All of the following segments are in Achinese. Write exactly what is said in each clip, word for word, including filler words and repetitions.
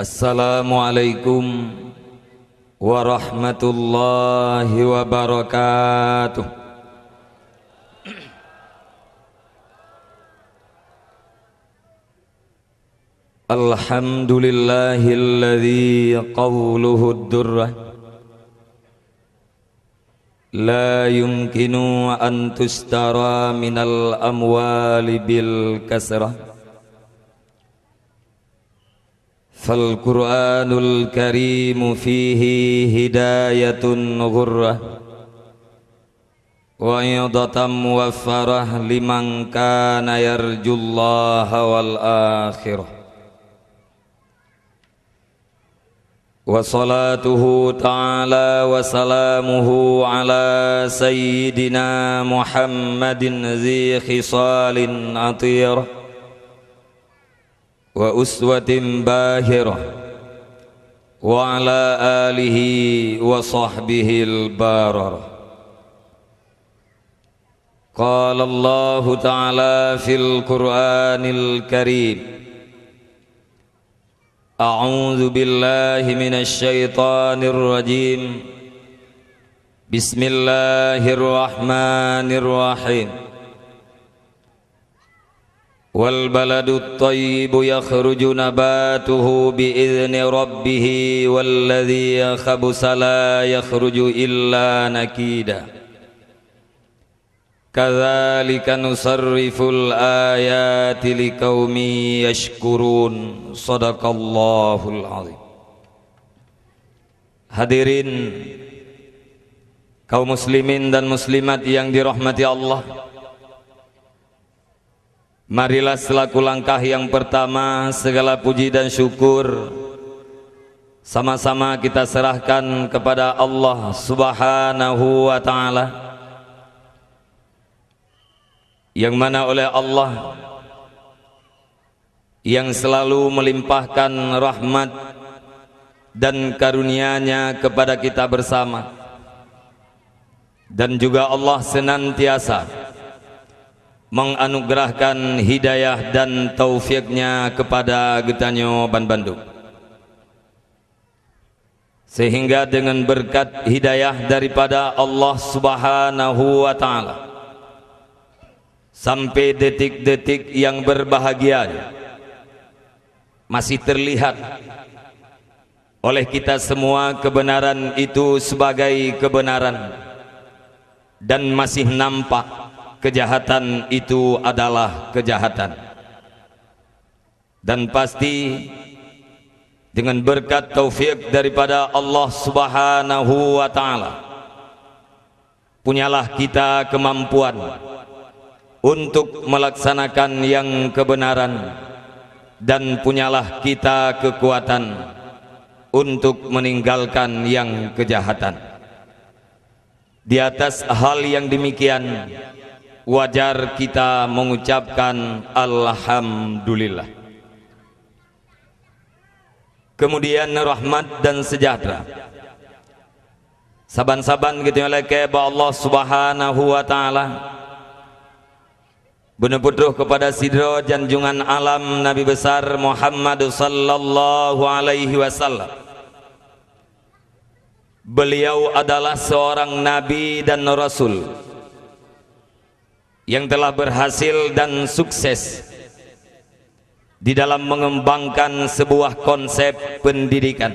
Assalamualaikum warahmatullahi wabarakatuh. Alhamdulillahilladzi qawluhu durrah la yumkinu an tushtara minal amwali bil kasrah. Fal Qur'anul Karimu fihi hidayatun ghurrah wa idatan muwaffarah liman kana yarjullaha wal akhirah. Wa salatuhu ta'ala wa salamuhu ala sayyidina Muhammadin dzi khisalin athirah wa uswatin bahirah wa ala alihi wa sahbihil bararah. Qala Allahu ta'ala fil Qur'anil Karim, a'udzu billahi minasy syaithanir rajim. Bismillahirrahmanirrahim. Wal baladut thayyibu yakhruju nabatuhu bi idzni rabbih, walladzi khabusa la yakhruju illa nakida. Kadzalika nusarriful ayati liqaumin yashkurun. Shadaqallahul azim. Hadirin kaum muslimin dan muslimat yang dirahmati Allah, marilah selaku langkah yang pertama segala puji dan syukur sama-sama kita serahkan kepada Allah Subhanahu wa Ta'ala, yang mana oleh Allah yang selalu melimpahkan rahmat dan karunia-Nya kepada kita bersama, dan juga Allah senantiasa menganugerahkan hidayah dan taufik-Nya kepada geutanyoe banbandum. Sehingga dengan berkat hidayah daripada Allah Subhanahu wa Ta'ala, sampai detik-detik yang berbahagia ini, masih terlihat oleh kita semua kebenaran itu sebagai kebenaran, dan masih nampak kejahatan itu adalah kejahatan. Dan pasti, dengan berkat taufik daripada Allah Subhanahu wa Ta'ala, punyalah kita kemampuan untuk melaksanakan yang kebenaran, dan punyalah kita kekuatan untuk meninggalkan yang kejahatan. Di atas hal yang demikian, wajar kita mengucapkan alhamdulillah. Kemudian rahmat dan sejahtera saban-saban geutanyoe lakée bak Allah Subhanahu wa Ta'ala, beuneuputroh kepada sidroe janjungan alam Nabi Besar Muhammad sallallahu alaihi wasallam. Beliau adalah seorang nabi dan rasul yang telah berhasil dan sukses di dalam mengembangkan sebuah konsep pendidikan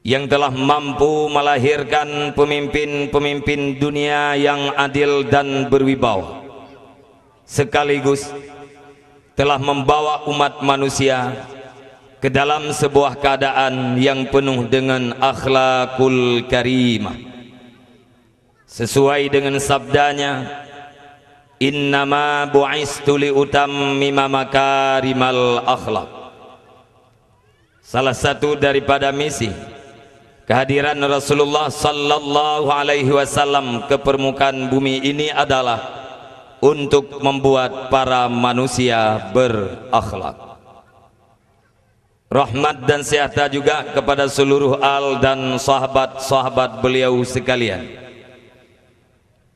yang telah mampu melahirkan pemimpin-pemimpin dunia yang adil dan berwibawa, sekaligus telah membawa umat manusia ke dalam sebuah keadaan yang penuh dengan akhlakul karimah. Sesuai dengan sabda-Nya, "Innama bu'istu liutammima makarimal akhlak." Salah satu daripada misi kehadiran Rasulullah sallallahu alaihi wasallam ke permukaan bumi ini adalah untuk membuat para manusia berakhlak. Rahmat dan sejahtera juga kepada seluruh al dan sahabat-sahabat beliau sekalian,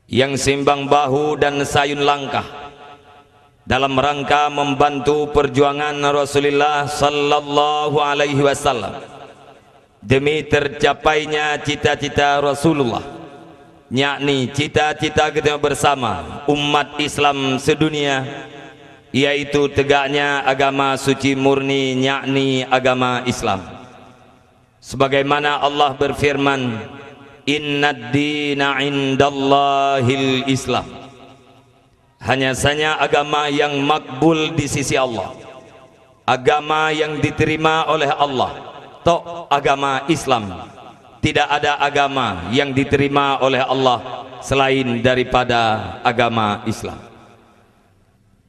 yang seimbang bahu dan sayun langkah dalam rangka membantu perjuangan Rasulullah sallallahu alaihi wasallam demi tercapainya cita-cita Rasulullah, yakni cita-cita kita bersama umat Islam sedunia, yaitu tegaknya agama suci murni, yakni agama Islam. Sebagaimana Allah berfirman, "Innad dina indallahil Islam." Hanya saja agama yang makbul di sisi Allah, agama yang diterima oleh Allah, tok agama Islam. Tidak ada agama yang diterima oleh Allah selain daripada agama Islam.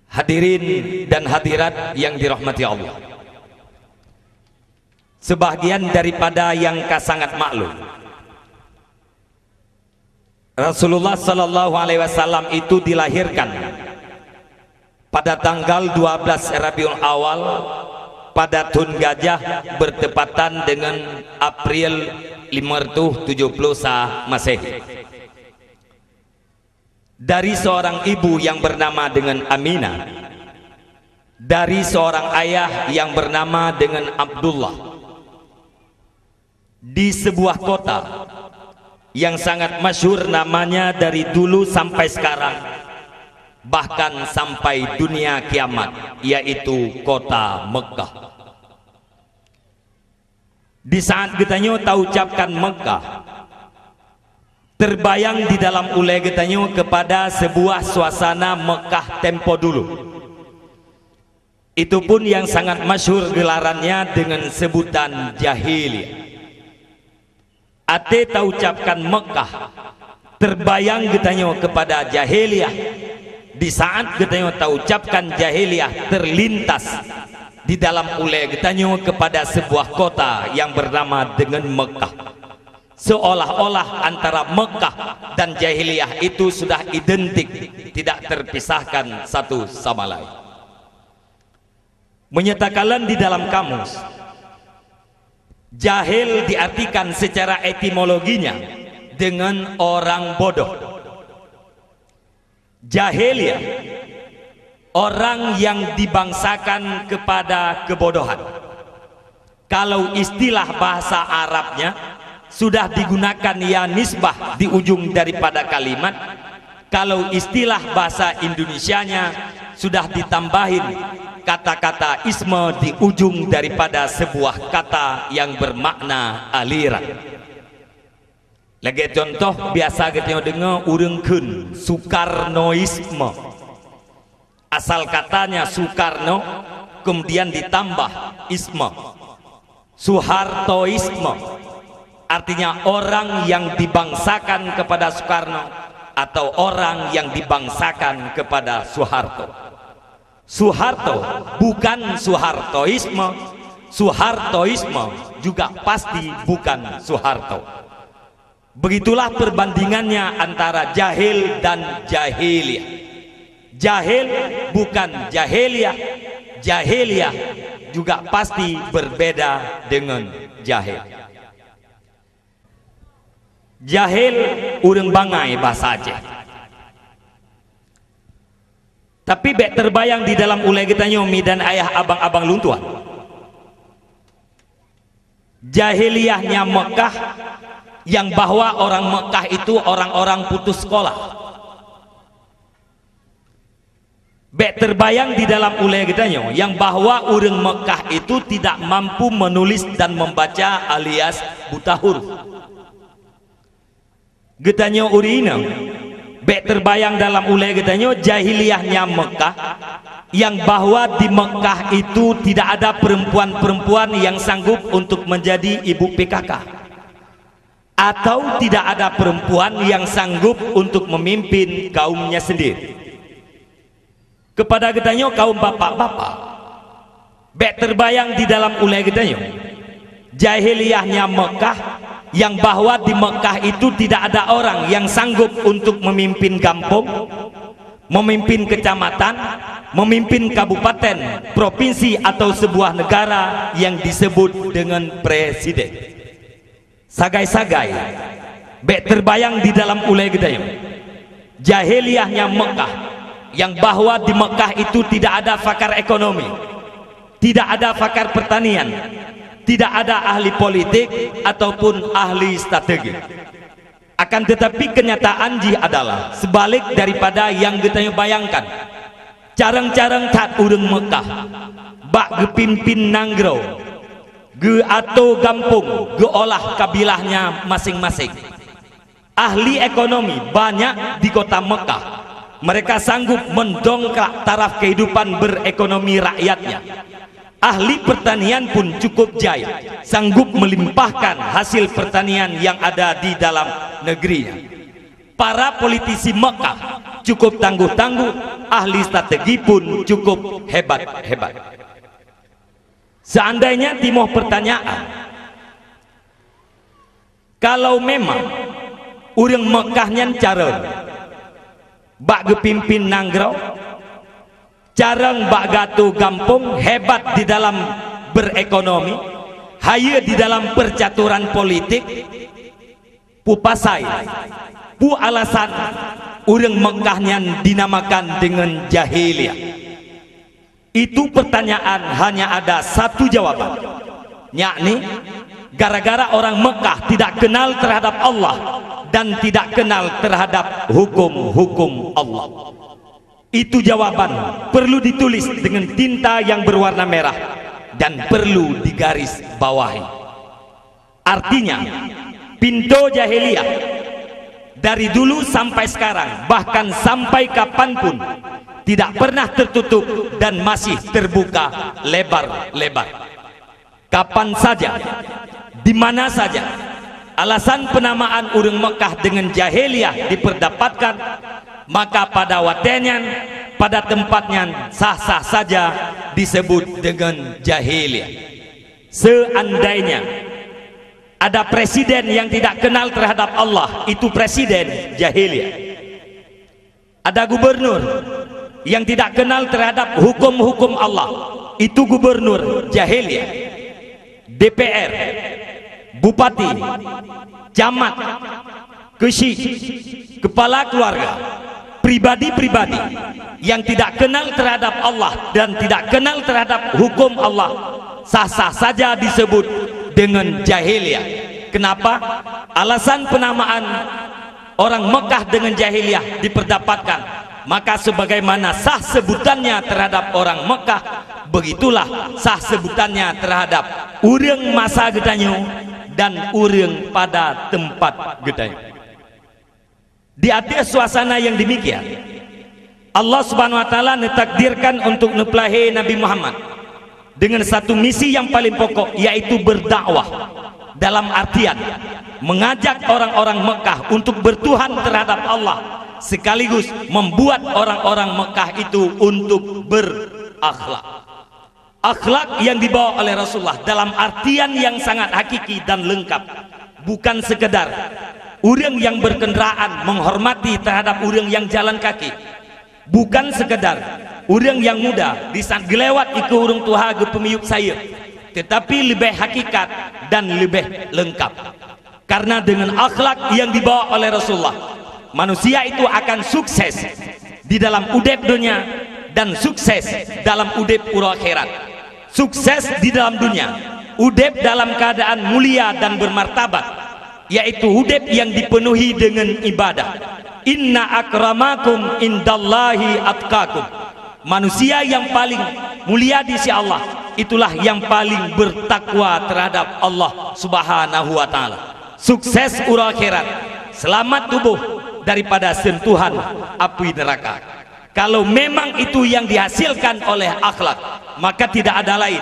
Hadirin dan hadirat yang dirahmati Allah. Sebahagian daripada yang ka sangat maklum, Rasulullah sallallahu alaihi wasallam itu dilahirkan pada tanggal dua belas Rabiul Awal pada thon gajah, bertepatan dengan April lima ratus tujuh puluh sa Masehi. Dari seorang ibu yang bernama dengan Aminah, dari seorang ayah yang bernama dengan Abdullah, di sebuah kota yang sangat masyhur namanya dari dulu sampai sekarang, bahkan sampai dunia kiamat, yaitu kota Mekah. Di saat geutanyoe taucapkan Mekah, terbayang di dalam ulée geutanyoe kepada sebuah suasana Mekah tempo dulu. Itu pun yang sangat masyhur gelarannya dengan sebutan jahiliyah. Até taucapkan Mekah, terbayang geutanyoe kepada jahiliyah. Di saat geutanyoe taucapkan jahiliyah, terlintas di dalam ulée geutanyoe kepada sebuah kota yang bernama dengan Mekah. Seolah-olah antara Mekah dan jahiliyah itu sudah identik, tidak terpisahkan satu sama lain. Menyatakan di dalam kamus, jahil diartikan secara etimologinya dengan orang bodoh. Jahiliyah, orang yang dibangsakan kepada kebodohan. Kalau istilah bahasa Arabnya sudah digunakan ya nisbah di ujung daripada kalimat, kalau istilah bahasa Indonesianya sudah ditambahin kata-kata isme di ujung daripada sebuah kata yang bermakna aliran. Lagée contoh, biasa geutanyoe deungoe ureuëng kheun Sukarnoisme. Asal katanya Sukarno, kemudian ditambah isme. Suhartoisme, artinya orang yang dibangsakan kepada Sukarno atau orang yang dibangsakan kepada Suharto. Suharto bukan Suhartoisme, Suhartoisme juga pasti bukan Suharto. Begitulah perbandingannya antara jahil dan jahiliyah. Jahil bukan jahiliyah, jahiliyah juga pasti berbeda dengan jahil. Jahil ureuëng bangai bahasa Aceh. Tapi bék terbayang di dalam ulée geutanyoe mi dan ayah abang-abang lôn tuan. Jahiliyahnya Mekah yang bahwa orang Mekah itu orang-orang putus sekolah. Bék terbayang di dalam ulée geutanyoe yang bahwa ureuëng Mekah itu tidak mampu menulis dan membaca alias buta huruf. Geutanyoe ureuëng inong, bék terbayang dalam ulée geutanyoe jahiliyahnya Mekah, yang bahwa di Mekah itu tidak ada perempuan-perempuan yang sanggup untuk menjadi ibu P K K, atau tidak ada perempuan yang sanggup untuk memimpin kaumnya sendiri. Kepada geutanyoe kaum bapak-bapak, bék terbayang di dalam ulée geutanyoe jahiliyahnya Mekah, yang bahwa di Mekah itu tidak ada orang yang sanggup untuk memimpin gampông, memimpin kecamatan, memimpin kabupaten, provinsi atau sebuah negara yang disebut dengan presiden. Sagai-sagai, bék terbayang di dalam ulée geutanyoe jahiliyahnya Mekah, yang bahwa di Mekah itu tidak ada pakar ekonomi, tidak ada pakar pertanian, tidak ada ahli politik ataupun ahli strategi. Akan tetapi, kenyataan jih adalah sebalik daripada nyang geutanyoe bayangkan. Carông-carông that ureuëng Mekah bak geupimpin nanggroe, geuatô gampông, geuolah kabilahnya maséng-maséng. Ahli ekonomi banyak di kota Mekah. Mereka sanggup mendongkrak taraf kehidupan berekonomi rakyatnya. Ahli pertanian pun cukup jai, sanggup melimpahkan hasil pertanian yang ada di dalam negerinya. Para politisi Mekah cukup tangguh-tangguh, ahli strategi pun cukup hebat-hebat. Seandainya timoh pertanyaan, kalau memang ureuëng Mekah nyan carông bak geupimpin nanggroe, carông bak geuatô gampông, hebat di dalam berekonomi, hayeue di dalam percaturan politik, peue pasai, peue alasan ureuëng Mekah nyan dinamakan deungon jahiliyah? Itu pertanyaan hanya ada satu jawaban, yakni gara-gara orang Mekah tidak kenal terhadap Allah dan tidak kenal terhadap hukum-hukum Allah. Itu jawaban perlu ditulis dengan tinta yang berwarna merah dan perlu digarisbawahi. Artinya, pintu jahiliyah dari dulu sampai sekarang, bahkan sampai kapanpun, tidak pernah tertutup dan masih terbuka lebar-lebar. Kapan saja, di mana saja, alasan penamaan ureuëng Mekah deungon jahiliyah diperdapatkan, maka pada watée nyan, pada teumpat nyan sah-sah saja disebut deungon jahiliyah. Seandainya ada presiden yang tidak kenal terhadap Allah, itu presiden jahiliyah. Ada gubernur yang tidak kenal terhadap hukum-hukum Allah, itu gubernur jahiliyah. D P R, bupati, camat, keuchik, kepala keluarga, pribadi-pribadi yang tidak kenal terhadap Allah dan tidak kenal terhadap hukum Allah, sah-sah saja disebut dengan jahiliyah. Kenapa? Alasan penamaan orang Mekah dengan jahiliyah diperdapatkan, maka sebagaimana sah sebutannya terhadap orang Mekah, begitulah sah sebutannya terhadap ureuëng masa geutanyoe dan ureuëng pada teumpat geutanyoe. Di ateueh suasana yang demikian, Allah Subhanahu wa Taala neutakdirkan untuk neupeulahé Nabi Muhammad dengan satu misi yang paling pokok, yaitu berdakwah, dalam artian mengajak orang-orang Mekah untuk bertuhan terhadap Allah, sekaligus membuat orang-orang Mekah itu untuk berakhlak. Akhlak yang dibawa oleh Rasulullah dalam artian yang sangat hakiki dan lengkap, bukan sekedar ureuëng yang berkendaraan menghormati terhadap ureuëng yang jalan kaki, bukan sekedar ureuëng yang muda di saat geulewat ikeue ureuëng tuha geupeumiyueb sayeuep, tetapi leubeh hakikat dan leubeh lengkap. Karena dengan akhlak yang dibawa oleh Rasulullah, manusia itu akan sukses di dalam udeb dunia dan sukses dalam udeb uroe akhirat. Sukses di dalam dunia, udeb dalam keadaan mulia dan bermartabat, yaitu udeb yang dipenuhi dengan ibadah. "Inna akramakum indallahi atqakum." Manusia yang paling mulia di sisi Allah, itulah yang paling bertakwa terhadap Allah Subhanahu wa Taala. Sukses uroe akhirat, selamat tuboh daripada sentuhan api neraka. Kalau memang itu yang dihasilkan oleh akhlak, maka tidak ada lain.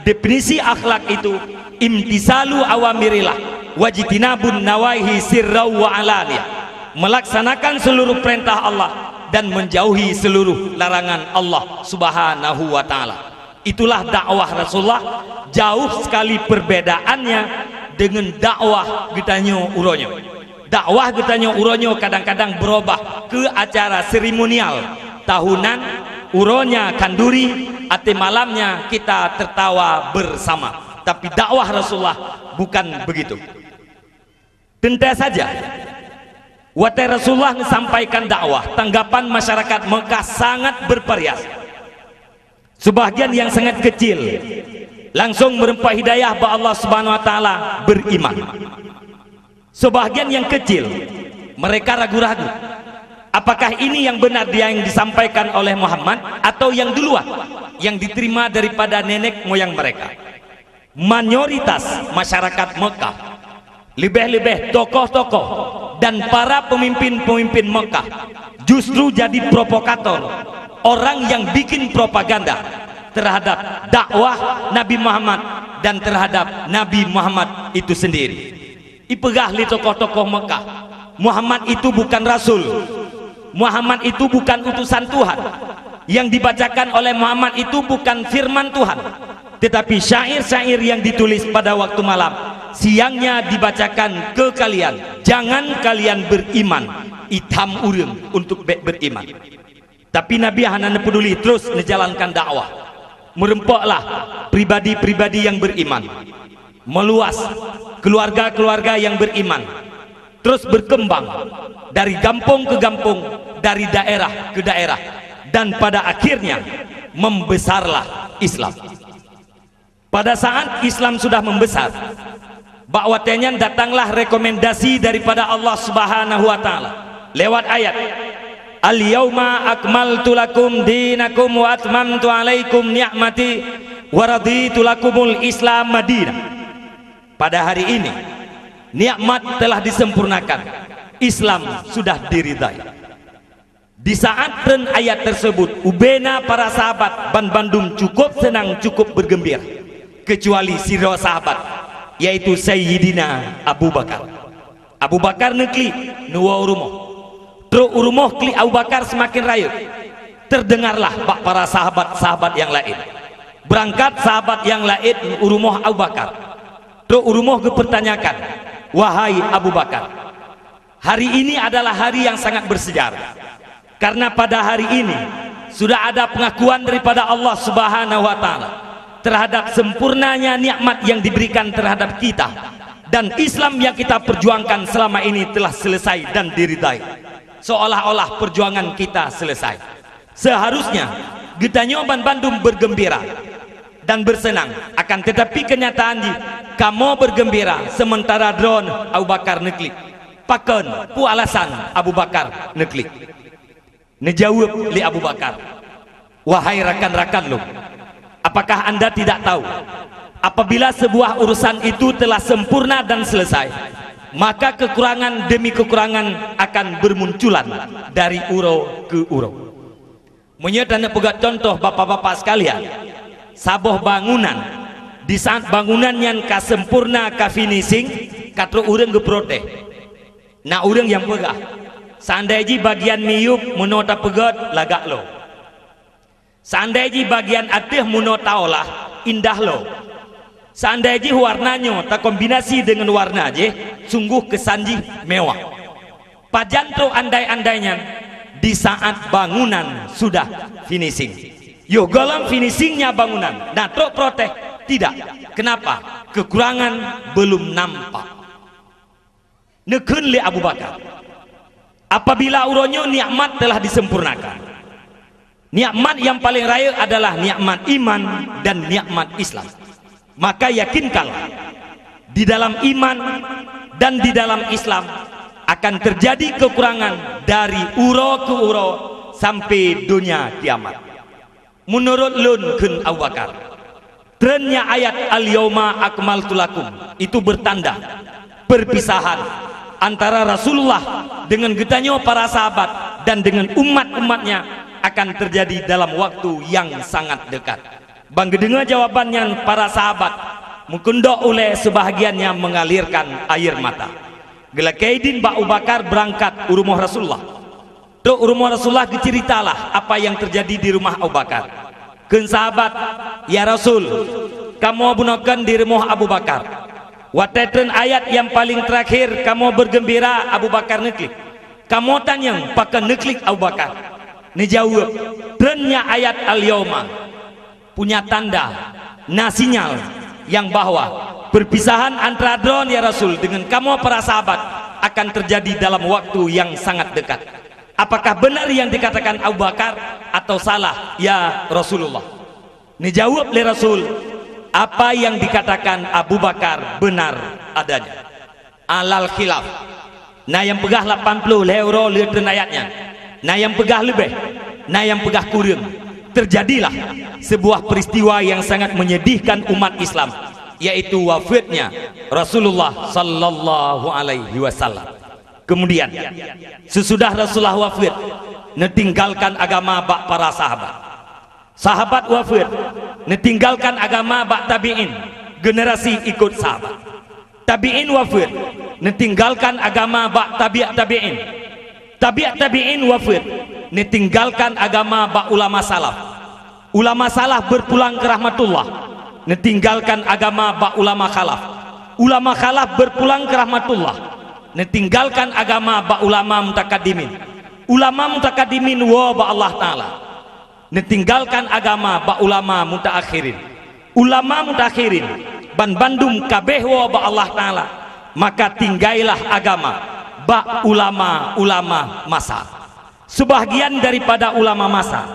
Definisi akhlak itu, imtisalu awamirillah, wajtinabun nawahi sirra wa alaniyah. Melaksanakan seluruh perintah Allah dan menjauhi seluruh larangan Allah Subhanahu wa Taala. Itulah dakwah Rasulullah, jauh sekali perbedaannya dengan dakwah geutanyoe uroe nyoe. Dakwah geutanyoe uroe nyoe kadang-kadang berubah ke acara seremonial tahunan, uroe nyan khanduri, até malamnya kita tertawa bersama. Tapi dakwah Rasulullah bukan begitu. Teuntée saja, Watée Rasulullah neusampaikan dakwah, tanggapan masyarakat Meukah sangat beuvariasi. Sebahagian nyang sangat keucil langsong meureumpok hidayah bak Allah Subhanahu wa Taala, beuriman. Sebahagian nyang keucil, mereka ragu-ragu, apakah ini nyang beunar nyang disampaikan oleh Muhammad atau nyang di luwa nyang diterima daripada nenek moyang mereka. Mayoritas masyarakat Meukah, leubeh-leubeh tokoh-tokoh dan para peumimpin-peumimpin Meukah justru jadi provokator, orang nyang bikin propaganda terhadap dakwah Nabi Muhammad dan terhadap Nabi Muhammad itu sendiri. Ipeugah lé tokoh-tokoh Meukah, Muhammad itu bukan rasul, Muhammad itu bukan utusan Tuhan. Yang dibacakan oleh Muhammad itu bukan firman Tuhan, tetapi syair-syair yang ditulis pada waktu malam, siangnya dibacakan ke kalian. Jangan kalian beriman, itam ureuëng untuk bék beriman. Tapi Nabi hana neupeuduli, terus neujalankan dakwah. Meureumpoklah pribadi-pribadi yang beriman, meuluas keluarga-keluarga yang beriman, terus berkembang dari gampông ke gampông, dari daerah ke daerah, dan pada akhirnya membesarlah Islam. Pada saat Islam sudah membesar, bak watée nyan datanglah rekomendasi daripada Allah Subhanahu wa Taala lewat ayat, "Al-yauma akmaltu lakum dinakum wa atmamtu alaikum ni'mati wa raditu lakumul Islam madina." Pada hari ini, nikmat telah disempurnakan, Islam sudah diridai. Di saat treun ayat tersebut, ubena para sahabat banbandum cukup senang, cukup bergembira, kecuali sidroe sahabat, yaitu Sayyidina Abu Bakar. Abu Bakar neuklik, neuwoe u rumoh. Trok u rumoh klik Abu Bakar semakin rayeuk. Terdengarlah bak para sahabat-sahabat yang lain. Berangkat sahabat yang lain u rumoh Abu Bakar. Trok u rumoh geupeurtanyakan, "Wahai Abu Bakar, hari ini adalah hari yang sangat bersejarah. Karena pada hari ini sudah ada pengakuan daripada Allah Subhanahu wa Taala terhadap sempurnanya nikmat yang diberikan terhadap kita, dan Islam yang kita perjuangkan selama ini telah selesai dan diridai. Seolah-olah perjuangan kita selesai. Seharusnya geutanyoe banbandum bergembira dan bersenang, akan tetapi kenyataan jih kamoe bergembira sementara droeneuh Abu Bakar neuklik." "Pakon? Peue alasan Abu Bakar neuklik?" Neujaweueb lé Abu Bakar, "Wahai rakan-rakan lôn, apakah anda tidak tahu, apabila sebuah urusan itu telah sempurna dan selesai, maka kekurangan demi kekurangan akan bermunculan dari uroe keu uroe?" Meunyoe taneuk peugah contoh, bapak-bapak sekalian, saboh bangunan, di saat bangunan nyan ka sempurna, ka finishing, ka trok ureuëng geuprotes. Na ureuëng nyang peugah, "Seandai jih bagian miyueb meunoe tapeugét, lagak lom. Seandai jih bagian ateueh meunoe taolah, indah lom. Seandai jih warna nyoe takombinasi deungon warna jéh, sunggoh keusan jih mewah." Pajan trok andai-andai nyan? Di saat bangunan sudah finishing. Yoh gohlom finishingnya bangunan, na trok protes? Tidak. Kenapa? Kekurangan belum nampak. Neukheun lé Abu Bakar, "Apabila uroe nyoe nikmat telah disempurnakan, nikmat yang paling rayeuk adalah nikmat iman dan nikmat Islam. Maka yakinkanlah, di dalam iman dan di dalam Islam akan terjadi kekurangan dari uroe keu uroe sampai donya kiamat." Meunurot lôn, kheun Abu Bakar, treun nyan ayat "Al-yauma akmaltu lakum" itu bertanda perpisahan antara Rasulullah dengan geutanyoe para sahabat dan dengan umat-umatnya akan terjadi dalam waktu yang sangat dekat. Ban geudeungoe jawaban nyan, para sahabat meukeundok ulée, sebahagian nyang mengalirkan air mata. Geulakée idin bak Abu Bakar beurangkat u rumoh Rasulullah. Trok u rumoh Rasulullah, geuceuritalah apa nyang teujadi di rumoh Abu Bakar. Kheun sahabat, "Ya Rasul, kamoe bunoe kon di rumoh Abu Bakar. Watée treun ayat nyang paleng teurakhé, kamoe beugeumbira Abu Bakar neuklik. Kamoe tanyong pakon neuklik Abu Bakar?" Neujaweueb, "Treun nyan ayat 'Al-yauma'." Punya tanda, na sinyal nyang bahwa perpisahan antara droeneuh, ya Rasul, dengan kamoe para sahabat akan terjadi dalam waktu yang sangat dekat. Apakah benar yang dikatakan Abu Bakar atau salah, ya Rasulullah?" Neujaweueb lé Rasul, "Apa yang dikatakan Abu Bakar benar adanya." Alal khilaf. Na nyang peugah lapan ploh lhée uroe le treun ayat nyan. Na nyang peugah leubeh. Na nyang peugah kureueng. Terjadilah sebuah peristiwa yang sangat menyedihkan umat Islam, yaitu wafeuetnya Rasulullah sallallahu alaihi wasallam. Kemudian, sesudah Rasulullah wafeuet, neutinggalkan agama bak para sahabat. Sahabat wafeuet, neutinggalkan agama bak tabi'in, generasi ikut sahabat. Tabi'in wafeuet, neutinggalkan agama bak tabi' tabi'in. Tabi' tabi'in wafeuet, neutinggalkan agama bak ulama salaf. Ulama salaf berpulang ke rahmatullah, neutinggalkan agama bak ulama khalaf. Ulama khalaf berpulang ke rahmatullah, neutinggalkan agama bak ulama mutakaddimin. Ulama mutakaddimin woe bak Allah Taala, neutinggalkan agama bak ulama mutaakhirin. Ulama mutaakhirin ban bandum kabeh woe bak Allah Taala, maka tinggailah agama bak ulama-ulama masa. Sebahagian daripada ulama masa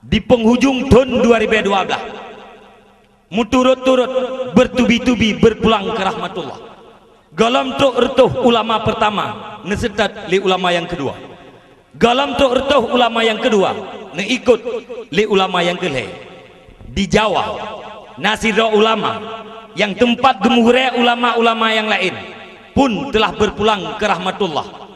di penghujung thon dua ribu dua belas, meuturot-turot bertubi-tubi berpulang ke rahmatullah. Gohlom trok reutôh ulama pertama neuseutôt lé ulama nyang keudua. Gohlom trok reutôh ulama nyang keudua neuikot lé ulama nyang keulhée. Di Jawa, na sidroe ulama nyang teumpat geumeuhurée ulama-ulama nyang laén pun telah berpulang ke rahmatullah.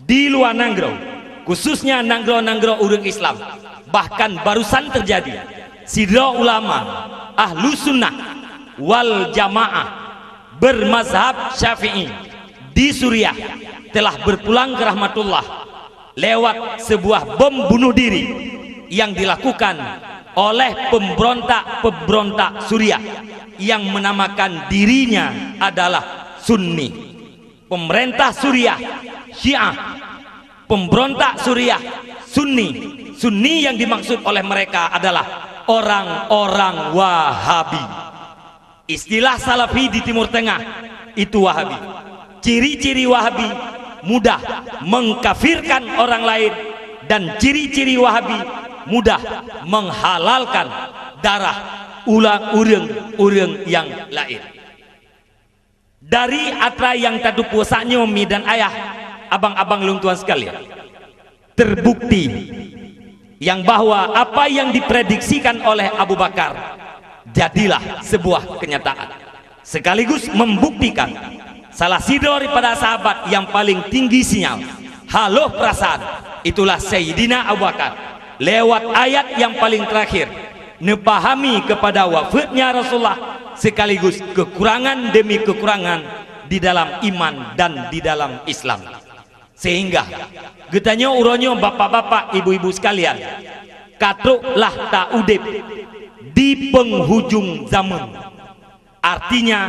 Di luwa nanggroe, khususnya nanggroe-nanggroe ureuëng Islam, bahkan barusan terjadi, sidroe ulama Ahlussunnah wal Jamaah bermazhab Syafi'i di Suriah telah berpulang ke rahmatullah lewat sebuah bom bunuh diri yang dilakukan oleh pemberontak-pemberontak Suriah yang menamakan dirinya adalah Sunni. Pemerintah Suriah Syiah, pemberontak Suriah Sunni. Sunni yang dimaksud oleh mereka adalah orang-orang Wahabi. Istilah Salafi di Timur Tengah itu Wahabi. Ciri-ciri Wahabi mudah mengkafirkan orang lain, dan ciri-ciri Wahabi mudah menghalalkan darah ulang ureuëng-ureuëng nyang laén. Dari atra nyang tateupeue saat nyoe, mi dan ayah, abang-abang lôn tuan sekalian, terbukti yang bahwa apa yang diprediksikan oleh Abu Bakar jadilah sebuah kenyataan, sekaligus membuktikan salah sidroe daripada sahabat yang paling tinggi sinyal, haloh perasaan, itulah Sayyidina Abu Bakar. Lewat ayat yang paling terakhir, neupahami kepada wafeuetnya Rasulullah sekaligus kekurangan demi kekurangan di dalam iman dan di dalam Islam. Sehingga geutanyoe uroe nyoe, bapak-bapak, ibu-ibu sekalian, ka trok lah ta udeb di penghujung zaman. Artinya,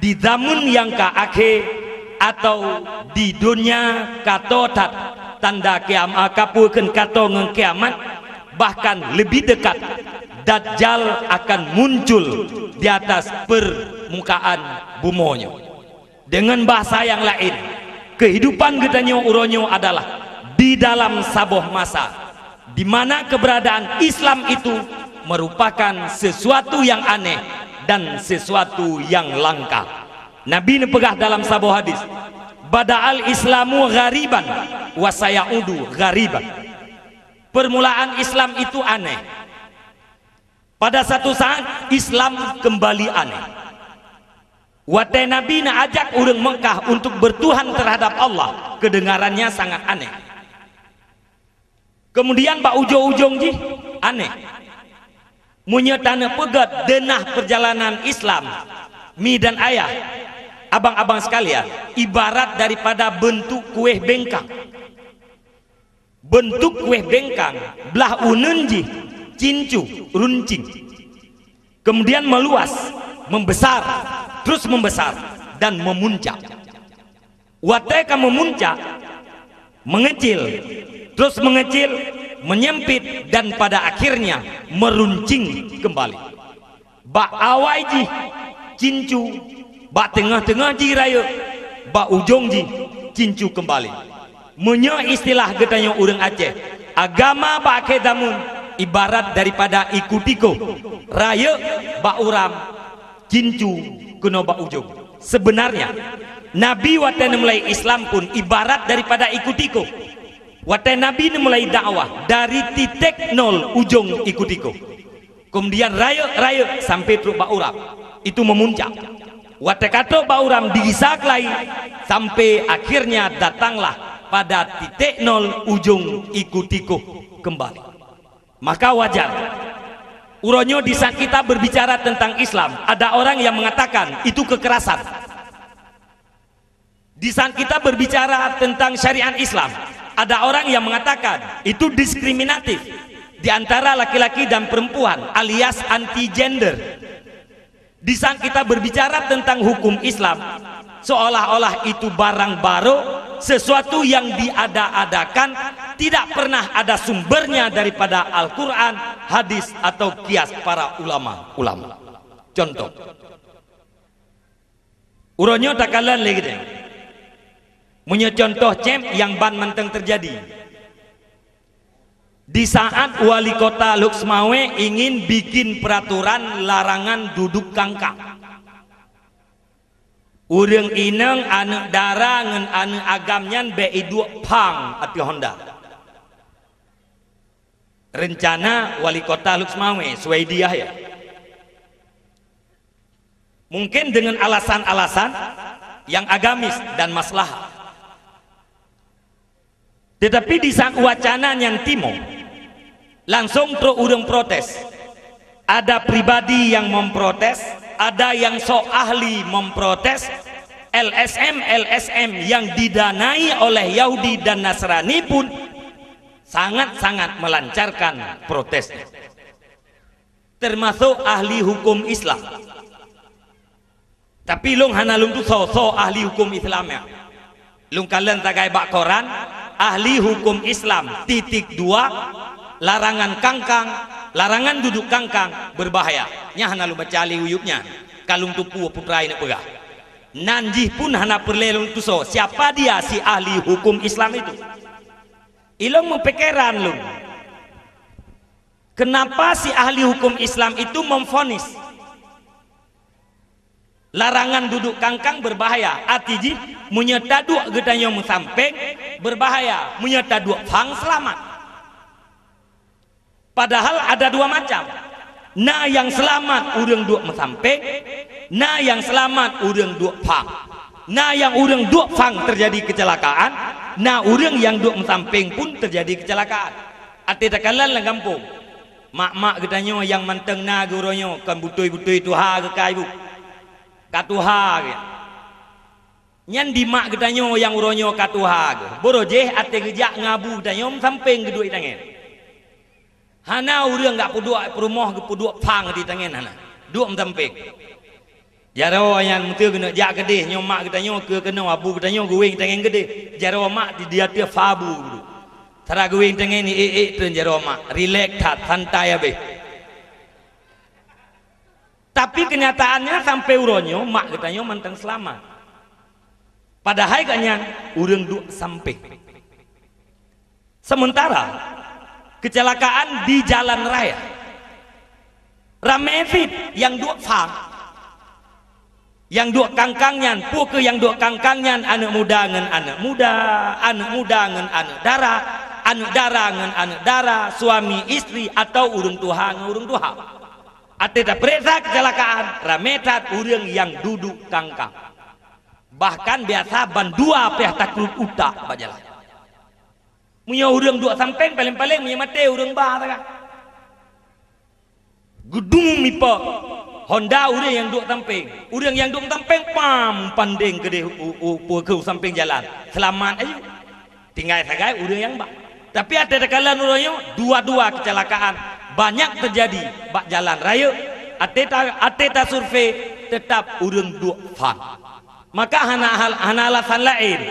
di zaman nyang ka akhé atau di donya ka toe that, tanda kiam-, ka peue kheun ka toe ngon kiamat, bahkan lebih dekat, Dajjal akan muncul di atas permukaan bumoe nyoe. Dengan bahasa yang lain, kehidupan geutanyoe uroe nyoe adalah di dalam saboh masa di mana keberadaan Islam itu merupakan sesuatu yang aneh dan sesuatu yang langka. Nabi neupeugah dalam saboh hadis, "Bada'al Islamu ghariban wa sayaudu ghariban." Permulaan Islam itu aneh. Pada satu saat, Islam kembali aneh. Watée Nabi neuajak ureuëng Meukah untuk bertuhan terhadap Allah, kedengarannya sangat aneh. Kemudian bak ujong-ujong jih, aneh. Meunyoe taneupeugét deunah perjalanan Islam, mi dan ayah, abang-abang sekalian, ibarat daripada beuntuk kueh bengkang. Beuntuk kueh bengkang, blah uneun jih cincu, runcing. Kemudian meluas, membesar, terus membesar, dan memuncak. Watée ka meumuncak, mengecil, terus mengecil, menyempit, dan pada akhirnya meruncing kembali. Bak awai jih cincu, bak teungoh-teungoh jih rayeuk, bak ujong jih cincu keumbali. Meunyoe istilah geutanyoe ureuëng Aceh, agama bak akhé zameun ibarat daripada iku tikoh, rayeuk bak uram, cincu keunoe bak ujong. Seubeunarnya, Nabi watée neumulai Islam pun ibarat daripada iku tikoh. Watée Nabi neumulai dakwah dari titek nol ujong iku tikoh. Kemudian rayeuk-rayeuk sampai trok bak uram. Itu memuncak. Watée ka trok bak uram digisa keulayi, sampai akhirnya datanglah pada titek nol ujong iku tikoh kembali. Maka wajar, uroe nyoe di saat kita berbicara tentang Islam, ada orang yang mengatakan itu kekerasan. Di saat kita berbicara tentang syariat Islam, ada orang yang mengatakan itu diskriminatif di antara laki-laki dan perempuan alias anti gender. Di saat kita berbicara tentang hukum Islam, seolah-olah itu barang baru, sesuatu yang diada-adakan, tidak pernah ada sumbernya daripada Al-Quran, hadis, atau kias para ulama-ulama. Contoh, uroe nyoe takalon lé geutanyoe. Meunyoe contoh céb nyang ban mantong teujadi. Di saat wali kota Lhokseumawe ingin bikin peraturan larangan duduk kangkang. Ureuëng inong aneuëk dara ngon aneuëk agam nyan bék iduek phang ateueh honda. Rencana wali kota Lhokseumawe, Suwaidi Yahya. Mungkin dengan alasan-alasan yang agamis dan maslahah. Tetapi di saat wacana nyan timoh, langsung trok ureuëng protes. Ada pribadi yang memprotes, ada yang sok ahli memprotes, L S M-L S M yang didanai oleh Yahudi dan Nasrani pun sangat-sangat melancarkan protesnya. Termasuk ahli hukum Islam. Tapi lôn hana lôn tusoe soe ahli hukum Islam nyan. Lôn kalon sagai bak koran, ahli hukum Islam titik dua, larangan kangkang, larangan duduk kangkang berbahaya. Nyan hana lôn baca lé u YouTube nyan. Ka lôn teupeue putra inong peugah. Nan jih pun hana peureulée lôn tusoe siapa dia si ahli hukum Islam itu. Ilôn meupikeran lôn. Kenapa si ahli hukum Islam itu memvonis larangan duduk kangkang berbahaya? Arti jih, meunyoe taduek geutanyoe meusampéng, berbahaya. Meunyoe taduek phang, selamat. Padahal ada dua macam. Na nyang seulamat ureuëng duek meusampéng, na nyang seulamat ureuëng duek phang. Na nyang ureuëng duek phang teujadi keucelakaan, na ureuëng nyang duek meusampéng pun teujadi keucelakaan. Até takalon lam gampông, mak-mak geutanyoe nyang mantong na geuh uroe nyoe kon beutôi-beutôi tuha geuh ka ibu. Ka tuha geuh. Nyan di mak geutanyoe nyang uroe nyoe ka tuha geuh. Boro jih até geujak ngon abu geutanyoe meusampéng geuduek i tangen. Hana ureuëng gak peuduek peurumoh geupeuduek phang di tangen hana. Duek meusampéng. Jaroe nyan meuteu keuneuk jak keudeh nyoe mak geutanyoe keu keunoe abu geutanyoe geuwéng tangen keudeh. Jaroe mak di, di ateueh fa abu geuduek. Sira geuwéng tangen ni ék-ék treun jaroe mak. Rilek that, santai habéh. Tapi kenyataannya sampai uroe nyoe mak geutanyoe mantong seulamat. Padahai gobnyan ureuëng duek sampéng. Sementara kecelakaan di jalan raya, ramé cit nyang duek phang. Nyang duek kangkang nyan, peu kheueh nyang duek kangkang nyan aneuëk muda ngon aneuëk muda, aneuëk muda ngon aneuëk dara, aneuëk dara ngon aneuëk dara, suami istri atau ureuëng tuha ngon ureuëng tuha. Até tapeuriksa kecelakaan, ramé that ureuëng nyang duduek kangkang. Bahkan biasa bandua piah takruet utak bak jalan. Meunyoe ureuëng duek sampéng, paléng-paléng meunyoe maté ureuëng ba sagai. Geudung mipok honda ureuëng nyang duek sampéng. Ureuëng nyang duek sampéng pam pandeng keudeh u, u, peu kheueh u sampéng jalan. Seulamat ayue. Tinggai sagai ureuëng nyang ba. Tapi até takalon uroe nyoe, dua-dua kecelakaan banyak teujadi bak jalan rayeuk. Até ta, até tasurvei, teutap ureuëng duek phang. Maka hana hal, hana alasan laén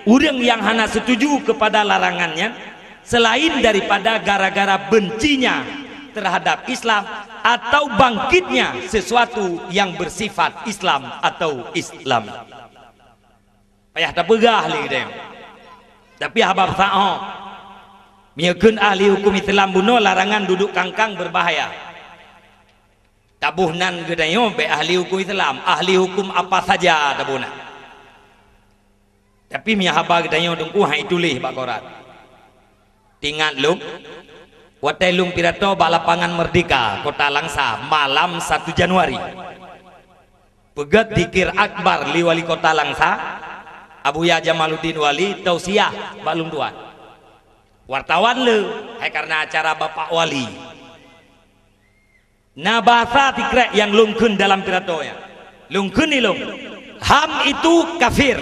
ureuëng nyang hana setuju keupada larangan nyan selain daripada gara-gara bencinya terhadap Islam atau bangkitnya sesuatu yang bersifat Islam atau Islami. Payah tapeugah lé geutanyoe. Tapi haba peusaho. Meunyoe kheun ahli huköm Islam bunoe, larangan duduk kangkang beubahaya. Taboh nan geutanyoe bék ahli huköm Islam, ahli huköm apa saja taboh nan. Tapi meunyoe haba geutanyoe Teungku han ituléh bak koran. Tingat lom, watée lôn pidato bak Lapangan Merdeka, Kota Langsa, malam satu Januari. Peugét zikir akbar lé Wali Kota Langsa, Abuya Jamaluddin Wali, tausiah bak lôn tuan. Wartawan le, hai kareuna acara Bapak Wali. Na bahasa sikrek nyang lôn kheun dalam pidato nyan. Lôn kheun ilôn, HAM itu kafir.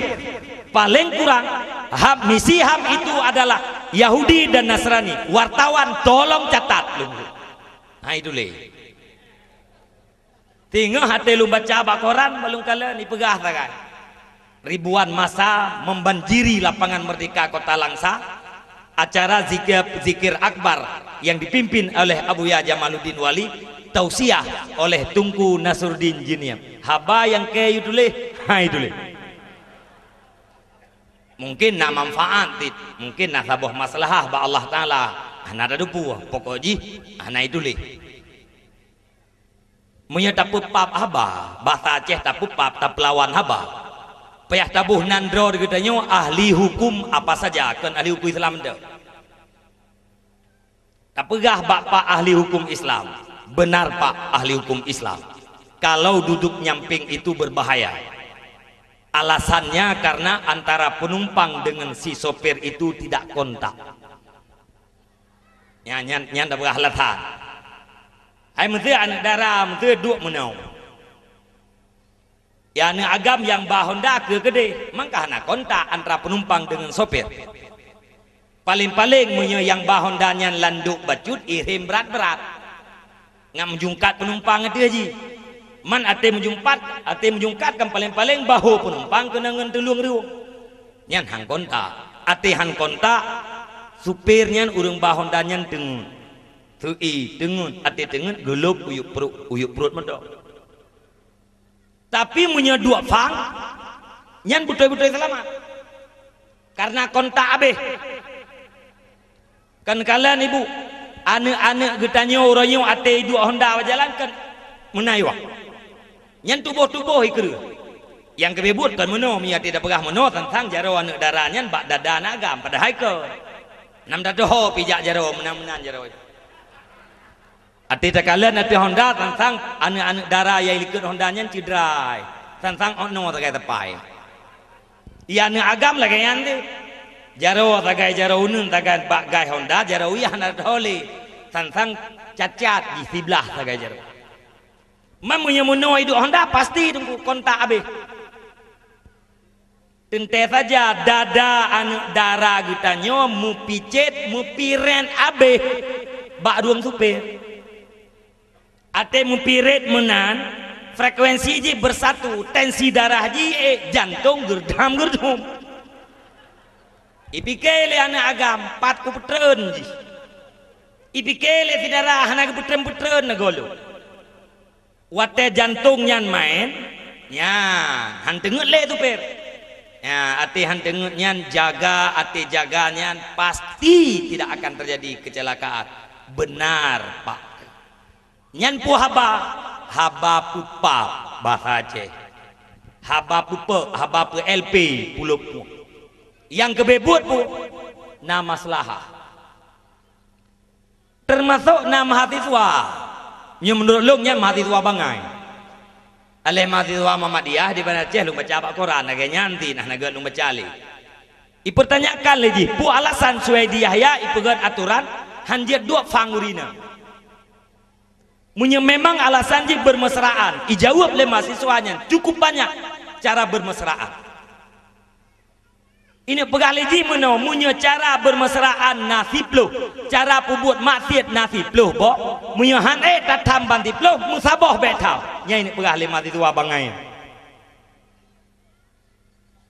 Paléng kurang, HAM, misi HAM itu adalah Yahudi dan Nasrani. Wartawan, tolong catat, lôn kheun. Ha, ituléh. Teungoh até lôn baca bak koran, bak lôn kalon, ipeugah sagai. Ribuan massa membanjiri Lapangan Merdeka Kota Langsa. Acara zikir, zikir akbar yang dipimpin oleh Abuya Jamaluddin Wali, tausiah oleh Teungku Nasruddin Jeunieb. Haba nyang keu tuléh, hai tuléh. Mungkin na manfaat cit, mungkin na saboh maslahah bak Allah Taala, hana tateupeue, pokok jih hana ituléh. Meunyoe tapeupab haba, basa Aceh tapeupab, tapeulawan haba. Payah taboh nan droe geutanyoe ahli huköm apa saja, kon ahli huköm Islam tu. Tapeugah bak pak ahli huköm Islam, benar pak ahli huköm Islam. Kalau duduk nyamping itu berbahaya. Alasannya karena antara penumpang dengan si sopir itu tidak kontak. Nyan, nyan, nyan tapeugah alasan. Hai meusé aneuëk dara, meusé duek meunoe. Ya aneuëk agam nyang ba honda keu keudeh, mangka hana kontak antara penumpang dengan sopir. Paléng-paléng meunyoe nyang ba honda nyan landok bacut, irem brat-brat. Ngat meujungkat penumpang ateueh jih. Man até meujumpat, até meujungkat kan paléng-paléng bahô penumpang keunong ngon teulueng riweueng. Nyan han kontak. Até han kontak, supir nyan ureuëng ba honda nyan teungeut. Seu-i teungeut, até teungeut geulop uyuek pruet, uyuek pruet mantong. Tapi meunyoe duek phang, nyan beutôi-beutôi seulamat. Karena kontak abéh. Kan kalon ibu, aneuëk-aneuëk geutanyoe uroe nyoe até duek honda bak jalan kan meunayuak. Nyan tuboh-tuboh ikreueh. Nyang keubeuet kon meunoe, meunyoe até tapeugah meunoe, sang-sang jaroe aneuëk dara nyan bak dada aneuëk agam, padahai kon. Nam tatuho pijak jaroe meunan-meunan jaroe. Até takalon ateueh honda, sang-sang aneuëk-aneuëk dara nyang likot honda nyan cedrai. Sang-sang ôk noe sagai tapai. Iya aneuëk agam lagée nyan teuh. Jaroe sagai jaroe uneuen sagai bak gai honda, jaroe uyah hana tatuho lé. Sang-sang cacat jih siblah sagai jaroe. Man meunyoe meunoe iduek honda, pasti teungku kontak abéh. Teuntée saja dada aneuëk dara geutanyoe meupicét, meupirén abéh bak rueng supé. Até meupirét meunan, frekuensi jih beusatu, tensi darah jih ék jantong geurdam-geurdum. Ipike lé aneuëk agam, pat kupeutreun jih. Ipike lé si dara hana geupeutreun-peutreun neugolo. Watée jantong nyan maén, nyan han teungeut lé supir. Nyan, até han teungeut nyan jaga, até jaga nyan pasti tidak akan terjadi kecelakaan. Benar, Pak. Nyan peue haba? Haba peupab, bahasa Aceh. Haba peupek, haba peu-L P, pulop. Nyang keubeuet peue? Na maslahah. Teumasok na mahasiswa. Nyoe meunurot lôn nyan mahasiswa bangai. Aléh mahasiswa Muhammadiyah di Banda Aceh lôn baca bak koran, lagée nyan ti nah na gét lôn baca lé. Ipertanyakan lé jih, peue alasan Suwaidi Yahya ipeugét atoran han jeuet duek phang ureuëng inong. Meunyoe memang alasan jih bermesraan, ijaweueb lé mahasiswa nyan cukup banyak cara bermesraan. Ineuk peugah lé jih meunoe, meunyoe cara beumeuseuraan na siplôh, cara peubuet maksiet na siplôh boh, meunyoe han ék tatham ban siplôh, meusaboh bék tham. Nyan ineuk peugah lé mahasiswa bangai.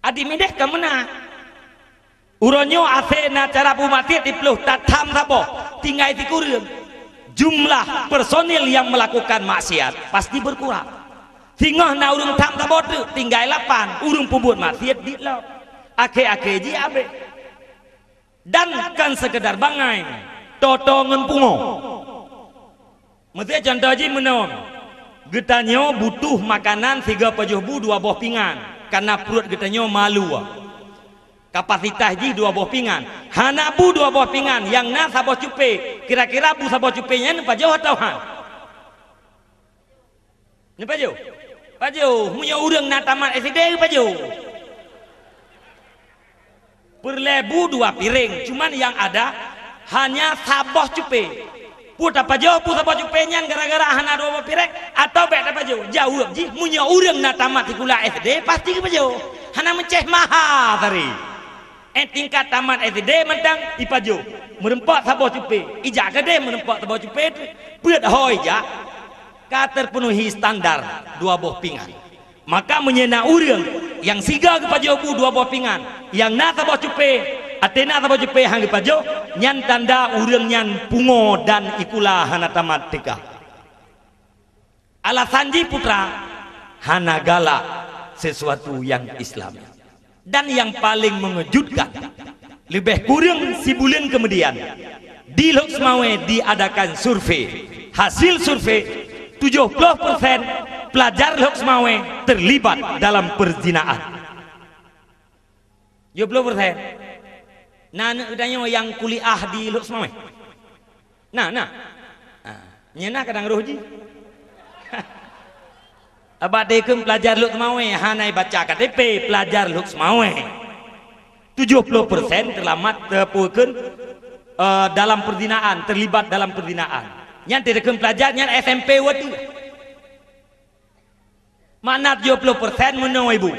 Adak mideh ka meunan. Uroe nyoe asée na cara peubuet maksiet siplôh, tatham saboh, tinggai sikureueng. Jumlah personil yang melakukan maksiat pasti berkurang. Singoh na ureuëng tham saboh teuk, tinggai lapan, ureuëng peubuet maksiet diet lom. Akhé-akhé jih abéh. Dan kon seukeudar bangai, toto ngon pungo. Meusé cuntoh jih meunan, geutanyoe butuh makanan sigoe pajoh bu dua boh pingan, kareuna pruet geutanyoe malu. Kapasitas jih dua boh pingan. Hana bu dua boh pingan, nyang na saboh cupé. Kira-kira bu saboh cupé nyan pajoh atawa han? Neupajoh? Pajoh. Meunyoe ureuëng na tamat S D, pajoh. Peureulée bu dua piréng, cuman nyang ada hanya saboh cupé. Peue tapajoh bu saboh cupé nyan gara-gara hana dua boh piréng, atawa bék tapajoh? Jaweueb jih, meunyoe ureuëng na tamat sikula S D, pasti geupajoh. Hana meucéh maha tari. Eh, tingkat tamat S D mantong ipajoh. Meureumpok saboh cupé. Ijak keudeh meureumpok saboh cupé, peuet ho ijak. Ka terpenuhi standar dua boh pingan. Maka meunyoe na ureuëng nyang sigoe geupajoh bu dua boh pingan, nyang na saboh cupé, até na saboh cupé han geupajoh, nyan tanda ureuëng nyan pungo dan ikula hana tamat tika. Alasan jih putra, hana galak sesuatu nyang Islam. Dan yang paling mengejutkan, leubeh kureueng sibuleuen keumudian, di Lhokseumawe diadakan survei. Hasil survei, tujoh ploh persen pelajar Lhokseumawe terlibat dalam perzinaan. Tujoh ploh persen. Na aneuëk geutanyoe nyang kuliah di Lhokseumawe? Na, na. Ha, nyan na kadang roh jih. Abak dikheun pelajar Lhokseumawe, hana baca K T P pelajar Lhokseumawe. Tujoh ploh persen terlamat, eh, peue kheun, eh, dalam perzinaan, terlibat dalam perzinaan. Nyan dikheun pelajar nyan S M P watée. Makna tujoh ploh persen meunoe ibu.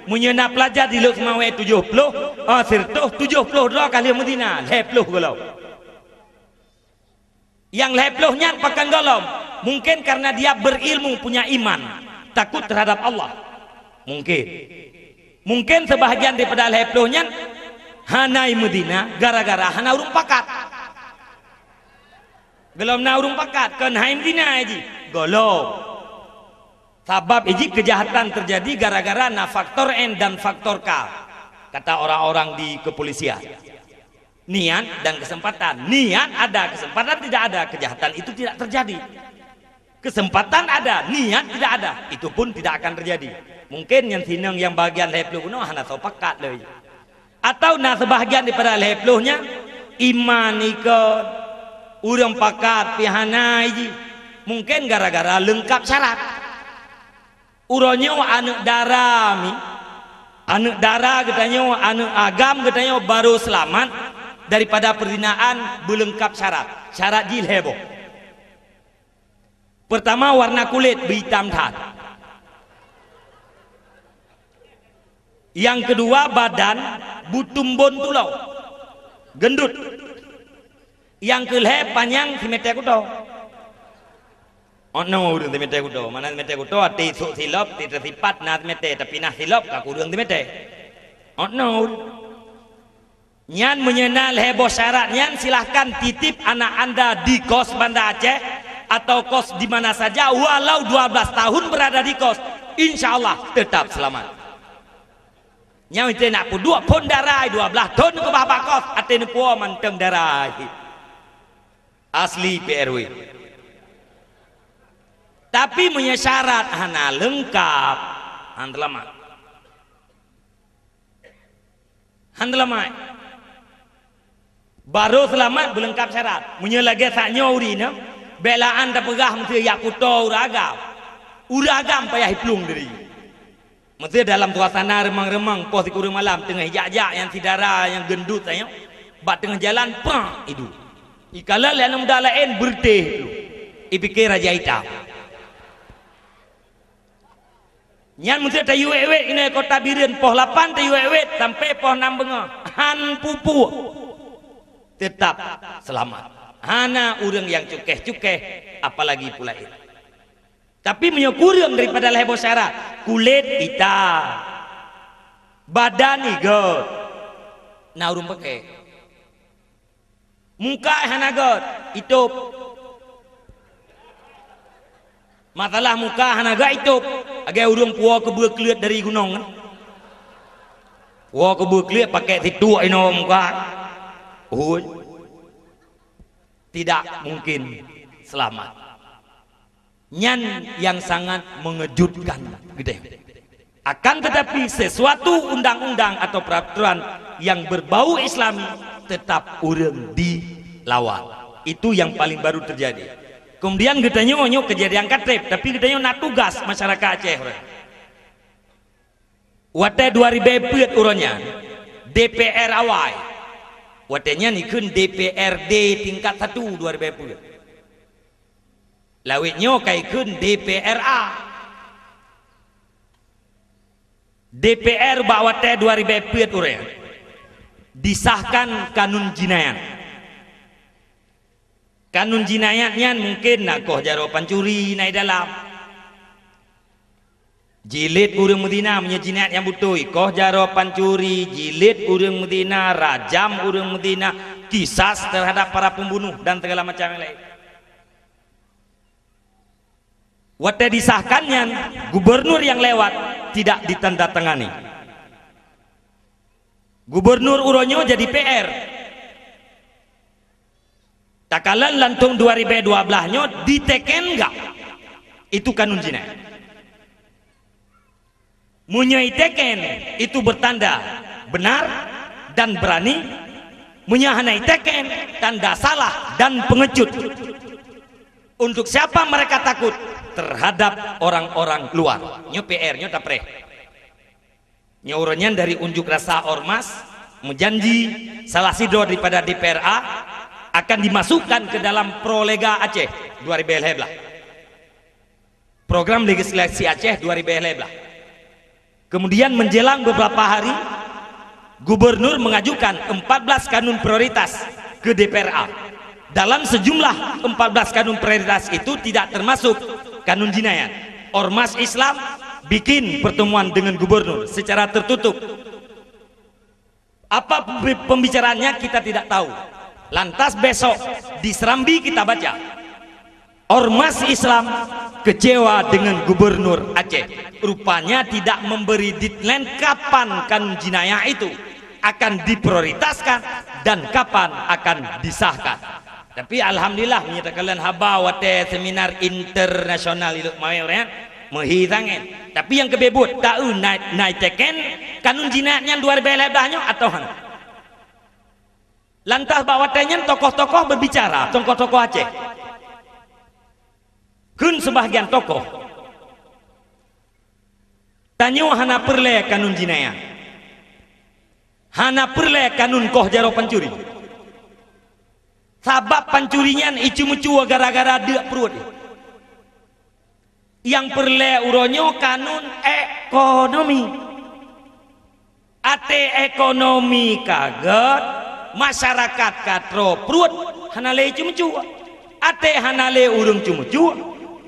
Meunyoe na pelajar di Lhokseumawe tujoh ploh, eh, siratoh, tujoh ploh droe ka lheueh meuzina, lhée ploh gohlom. Nyang lhée ploh nyan pakon gohlom? Mungkin karena dia berilmu, punya iman, takut terhadap Allah. Mungkin. Mungkin sebahagian daripada lhée ploh nyan hana meuzina gara-gara hana ureuëng pakat. Gohlom na ureuëng pakat, kon hai meuzina jih. Gohlom. Sabab ijih kejahatan terjadi gara-gara na faktor N dan faktor K. Kata orang-orang di kepolisian. Niat dan kesempatan. Niat ada, kesempatan tidak ada, kejahatan itu tidak terjadi. Kesempatan ada, niat tidak ada, itu pun tidak akan terjadi. Mungkin nyang sinong nyang bagian lhée ploh bunoe hana soe pakat lé. Atau na sebahagian daripada lhée ploh nyan, iman ikot, ureuëng pakat pih hana jih. Mungkin gara-gara leungkap syarat. Uroe nyoe aneuëk dara mi, aneuëk dara geutanyoe, aneuëk agam geutanyoe barô seulamat daripada perzinaan beuleungkab syarat. Syarat jih lhée boh. Peurtama, warna kulét beuitam that. Nyang keudua, badan beutumbon tulông, geundut. Nyang keulhée, panyang simeté kuto. Oh no, ureuëng simeté kuto. Mana simeté kuto, até isôk silop, teusipat na simeté, tapi na silop ka kureueng simeté. Oh no. Nyan meunyoe na lhée boh syarat nyan, silahkan titip anak anda di kos Banda Aceh atau kos di mana saja, walau dua belas tahun berada di kos, insya Allah tetap selamat. Nyan ite nak peuduek phon darai dua belas thon keubah bak kos, até neupuwoe mantong darai. Asli P R W. Tapi meunyoe syarat hana leungkab, han teulamat. Han teulamat. Barô seulamat beuleungkab syarat. Meunyoe lagée sak nyoe ureuëng inong, bék laan tapeugah meusti jak kuto ureuëng agam. Ureuëng agam payah iplueng diri. Meusé dalam suasana reumang-reumang poh sikureueng malam teungoh ijak-jak nyang si dara nyang geundut tanyoe, bak teungoh jalan, prang iduek. Ikalon lé aneuk muda laén beureutéh, ipike raja itam. Nyan meusé tayue wét-wét inoe Kota Bireuen poh lapan tayue wét sampoe poh nam beungoh, han pupuk, teutap seulamat. Hana ureuëng nyang cukéh-cukéh, apalagi peulaén. Tapi meunyoe kureueng daripada lhée boh syarat, kulét itam, badan igot, na ureuëng paké. Muka hana got, itôb. Masalah muka hana got, itôb, lagée ureuëng puwoe keubeue kleuet dari gunong kan. Woe keubeue kliek pakai situek inoe muka. Hui. Tidak mungkin selamat. Nyan yang sangat mengejutkan geutanyoe. Akan tetapi, sesuatu undang-undang atau peraturan yang berbau Islami tetap ureuëng dilawan. Itu yang paling baru terjadi. Kemudian geutanyoe nyoe kejadian ka treb, tapi geutanyoe na tugas masyarakat Aceh. Watée dua ribée peuet uroe nyan, D P R awai. Watée nyan ikheun D P R D tingkat satu dua ribée peuet. Lawét nyoe ka ikheun D P R A. D P R bak watée dua ribée peuet uroe nyan disahkan kanun jinayat. Kanun jinayat nyan mungken na koh jaroe pancuri na di dalam. Jilid ureuëng meuzina meunyoe jinayat nyang beutôi, koh jaroe pancuri, jilid ureuëng meuzina, rajam ureuëng meuzina, kisas terhadap para pembunuh dan segala macam yang lain. Watée disahkan nyan, gubernur nyang lewat tidak ditandatangani. Gubernur uroe nyoe jadi P R. Takalon lam thôn dua ribée dua blaih nyoe diteken enggak? Itu kanun jinayat. Meunyoe iteken, itu bertanda benar dan berani. Meunyoe hana iteken, tanda salah dan pengecut. Untuk siapa mereka takut? Terhadap orang-orang luar. Nyoe P R, nyoe tapreh. Nyoe uroe nyan dari unjuk rasa ormas meujanji salah sidroe daripada D P R A akan dimasukkan ke dalam Prolegnas Aceh dua ribée lhée blaih. Program Legislasi Aceh dua ribée lhée blaih. Kemudian menjelang beberapa hari, gubernur mengajukan empat belas kanun prioritas ke D P R A. Dalam sejumlah empat belas kanun prioritas itu tidak termasuk kanun jinayat. Ormas Islam bikin pertemuan dengan gubernur secara tertutup. Apa pembi-, pembicaraannya kita tidak tahu. Lantas besok di Serambi kita baca, ormas Islam kecewa dengan gubernur Aceh. Rupanya tidak memberi deadline kapan kanun jinayat itu akan diprioritaskan dan kapan akan disahkan. Tapi alhamdulillah, meunyoe takalon haba watée seminar internasional ilok mawé ureuëng, meuhi tangen. Tapi nyang keubeubeuet, taeu na, na iteken kanun jinayat nyan dua ribée lhée blaih nyoe atawa hana? Lantas bak watée nyan tokoh-tokoh berbicara, tokoh-tokoh Aceh. Kheun sebahagian tokoh, tanyoe hana peureulée kanun jinayat. Hana peureulée kanun koh jaroe pancuri. Sabab pancuri nyan icu-mucue gara-gara deuk pruet. Nyang peureulée uroe nyoe kanun ekonomi. Até ekonomi ka gét, masyarakat ka troe pruet, hana lé icu-mucue. Até hana lé ureuëng cu-mucue,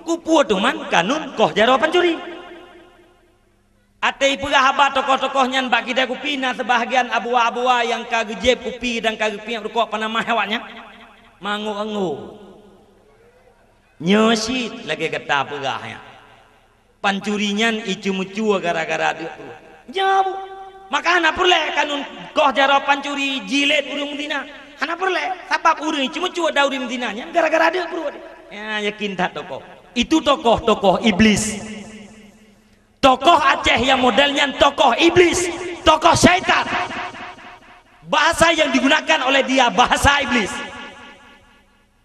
kupeue teuma kanun koh jaroe pancuri. Até ipeugah haba tokoh-tokoh nyan bak kidai kupi na seubahagian abuwa-abuwa nyang ka geujieb kupi dan ka geupiep rukok panamah awaknyan. Mango-ango. Nyoe cit lagée gata peugah nyan. Pancuri nyan icu-mucue gara-gara deuk tu. Nyoe, Bu. Maka hana peureulée kanun koh jaroe pancuri jilid ureuëng meuzina. Hana peureulée, sabab ureuëng icu-mucue dan ureuëng meuzina nyan gara-gara deuk pruet. Ya, yakin that tokoh. Itu tokoh-tokoh iblis. Tokoh Aceh nyang model nyan tokoh iblis, tokoh syaitan. Bahasa yang digunakan oleh dia bahasa iblis.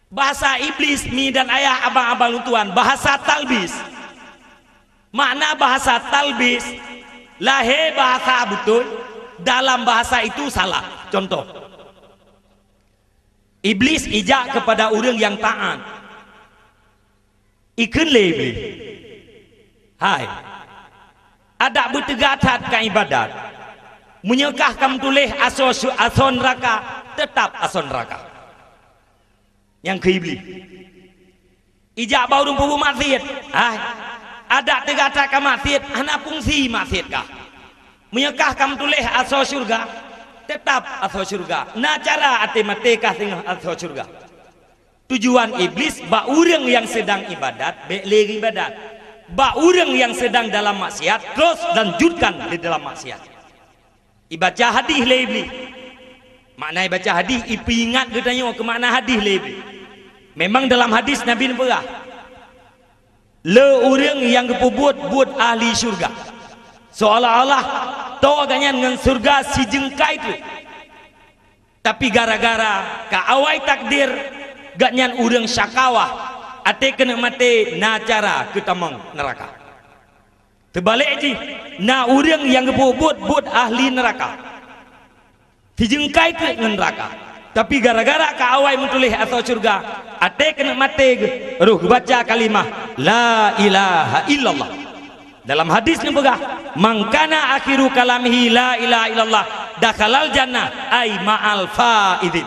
Bahasa iblis, mi dan ayah, abang-abang lôn tuan, bahasa talbis. Makna bahasa talbis, lahé bahasa beutôi, dalam bahasa itu salah. Contoh, iblis ijak kepada ureuëng nyang taát. Ikheun lé Iblih, "Hai, adak beuteuga that ka ibadat. Meunyoe kah ka meutuléh asoe su-, asoe neuraka, teutab asoe neuraka." Nyang keu Iblih. Ijak bak ureuëng peubuet maksiet, "Hai, adak teuga that ka maksiet, hana fungsi maksiet kah. Meunyoe kah ka meutuléh asoe syeuruga, teutab asoe syeuruga. Na cara até maté kah singoh asoe syeuruga." Tujuan iblis bak ureuëng nyang sedang ibadat, bék lé ibadat. Bak ureuëng nyang sedang dalam maksiat, terus lanjutkan di dalam maksiat. Ibaca hadih lé Iblih. Makna ibaca hadih, ipeuingat geutanyoe keu makna hadih lé Iblih. Memang dalam hadis Nabi neupeugah, "Le ureuëng nyang geupeubuet buet ahli syurga, seolah-olah toe gobnyan ngon syurga sijeungkai treuk. Tapi gara-gara ka awai takdir, gobnyan ureuëng syakawa, até keuneuk maté na cara keu tamong neuraka." Teubalek jih, na ureuëng nyang geupeubuet buet ahli neuraka, sijeungkai treuk ngon neuraka. Tapi gara-gara ka awai meutuléh asoe syurga, até keuneuk maté geuh, roh geubaca kalimah la ilaha illallah. Dalam hadis neupeugah, "Man kana akhiru kalamihi la ilaha illallah, dakhalal jannah, ai ma'al faizin."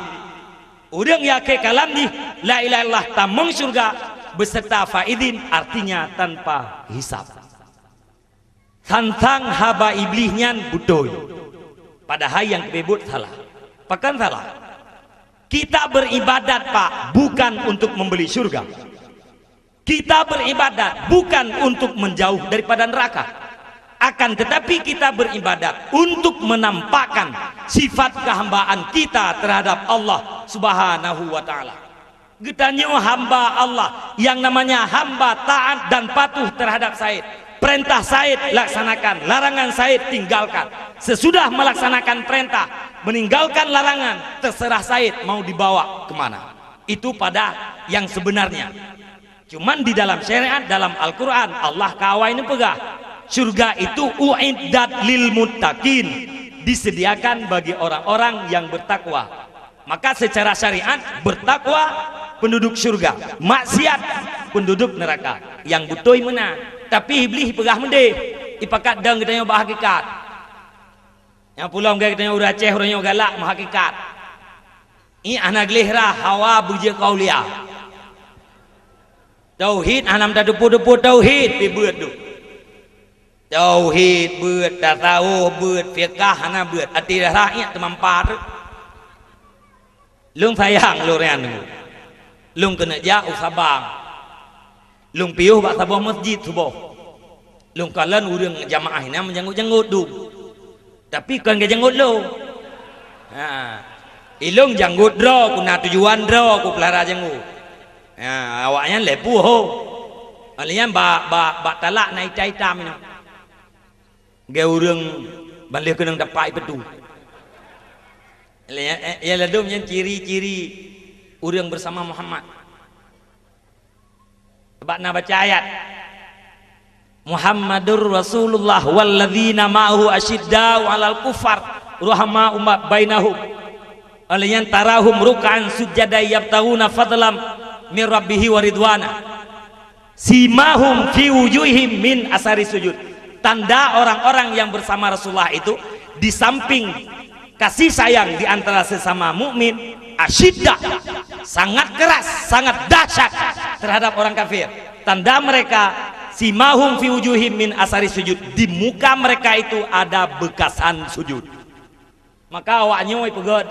Ureuëng nyang akhé kalam jih la ilaha illallah, tamong syurga beserta faizin, artinya tanpa hisab. Sang-sang haba Iblih nyan beutôi, padahai nyang geupeubuet salah. Pakon salah? Kita beribadat, Pak, bukan untuk membeli syurga. Kita beribadat bukan untuk menjauh daripada neraka. Akan tetapi kita beribadat untuk menampakkan sifat kehambaan kita terhadap Allah Subhanahu wa Ta'ala. Geutanyoe hamba Allah, yang namanya hamba taat dan patuh terhadap said. Perintah said laksanakan, larangan said tinggalkan. Sesudah melaksanakan perintah, meninggalkan larangan, terserah said mau dibawa ke mana. Itu pada yang sebenarnya. Cuman di dalam syariat, dalam Al-Quran, Allah ka awai neupeugah, syurga itu uiddat lil muttaqin, disediakan bagi orang-orang yang bertakwa. Maka secara syariat, bertakwa penduduk syurga, maksiat penduduk neraka. Nyang beutôi meunan. Tapi Iblih peugah meudeh, ipakat dong geutanyoe bak hakikat. Nyang pulom geutanyoe ureuëng Aceh, ureuëng nyoe galak meuhakikat. Ié hana gleh rhah hawa beujeuet keu aulia. Tauhid hana meutateupeue-teupeue tauhid, pi beuet duek. Tauhid beuet, tasawuf beuet, fiqah hana beuet, até rhah-rhah ié teumampa teuk. Lôn sayang lôn nyan. Lôn keuneuk jak u Sabang. Lôn piôh bak saboh masjid suboh. Lôn kalon ureuëng jamaah inan meujanggot-janggot dum. Tapi kon keu janggot lôn. Ha. Ilôn janggot droe, ku na tujuan droe, ku peulara janggot. Ha, awaknyan lhée puih ho. Alèh nyan bak, bak, bak talak na itam-itam inoe. Geu ureuëng ban lheueh keunong dapat ipeutui. Alèh nyan, eh, ya ladôm nyan ciri-ciri ureuëng bersama Muhammad. Bak na baca ayat. Muhammadur Rasulullah walladzina ma'ahu asyidda'u 'alal kuffar, ruhama'u ma-, bainahum. Alèh nyan tarahum ruk'an sujjadan yabtaghuna fadlan min rabbihi wa ridwana. Simahum fi wujuhihim min asari sujud. Tanda orang-orang yang bersama Rasulullah itu, di samping kasih sayang di antara sesama mukmin, asyidda, sangat keras, sangat dahsyat terhadap orang kafir. Tanda mereka, simahum fi wujuhihim min asari sujud, di muka mereka itu ada bekasan sujud. Maka awak nyoe peugah,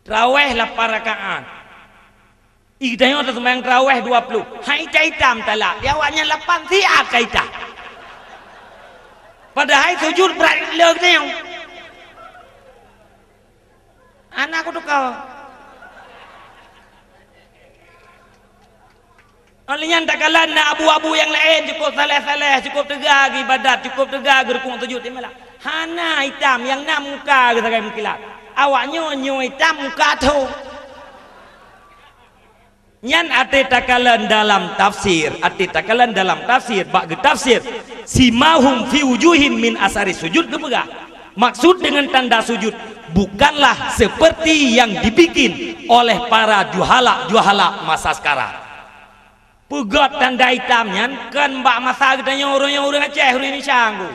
traweh lapan rakaat. Ih, tanyoe taseumayang traweh dua ploh. Hai itam-itam talak. Di awaknyan lapan siat ka itam. Padahai sujud brat le tanyoe. Anak kutuka. Alèh nyan takalon na abu-abu nyang laén cukup saleh-saleh, cukup teuga geuibadat, cukup teuga geurukuk sujud, imalah. Hana itam, nyang na muka geuh sagai meukilat. Awaknyoe nyoe itam muka tho. Nyan até takalon dalam tafsir, até takalon dalam tafsir, bak geutafsir, "Simahum fi wujuhihim min asari sujud," geupeugah, maksud dengan tanda sujud bukanlah seperti yang dibikin oleh para juhala-juhala masa sekarang. Peugöt tanda itam nyan kon bak masa geutanyoe ureuëng-ureuëng Aceh, ureuëng Indonesia ngku.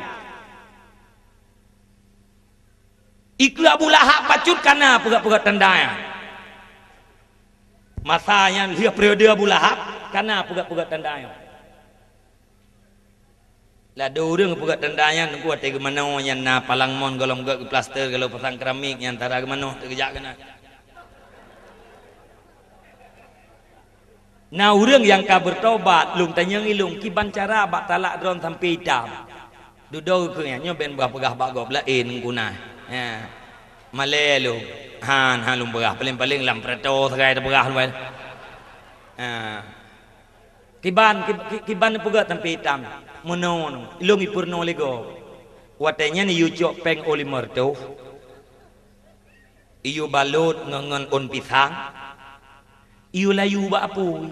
Ikeue Abu Lahab bacut kana peugöt-peugöt tanda nyan. Masa nyan lheueh periode Abu Lahab kana peugöt-peugöt tanda nyan. Ladôm ureuëng peugöt tanda nyan, teungku, watée geumanoe nyan na palang mon gohlom göt geuplaster, gohlom pasang keramik nyan tara geumanoe teugeujak keunan. Na ureuëng nyang ka beurtobat, lôn tanyong ilôn kiban cara bak talak droe sampoe itam. Dudoe keu nyan, nyoe ben bah peugah bak gob laén guna. Ya. Malée lôn. Han, han lôn peugah, paléng-paléng lam peurato sagai teupeugah lôn. Ha. Kiban, kib-, ki-, kiban peugah tampi itam. Meunoe, lôn ipeurunoe lé gob. Watée nyan iyue cok péng limong reutôh. Iyue balot ngon, ngon ôn pisang, iyue layu bak apui.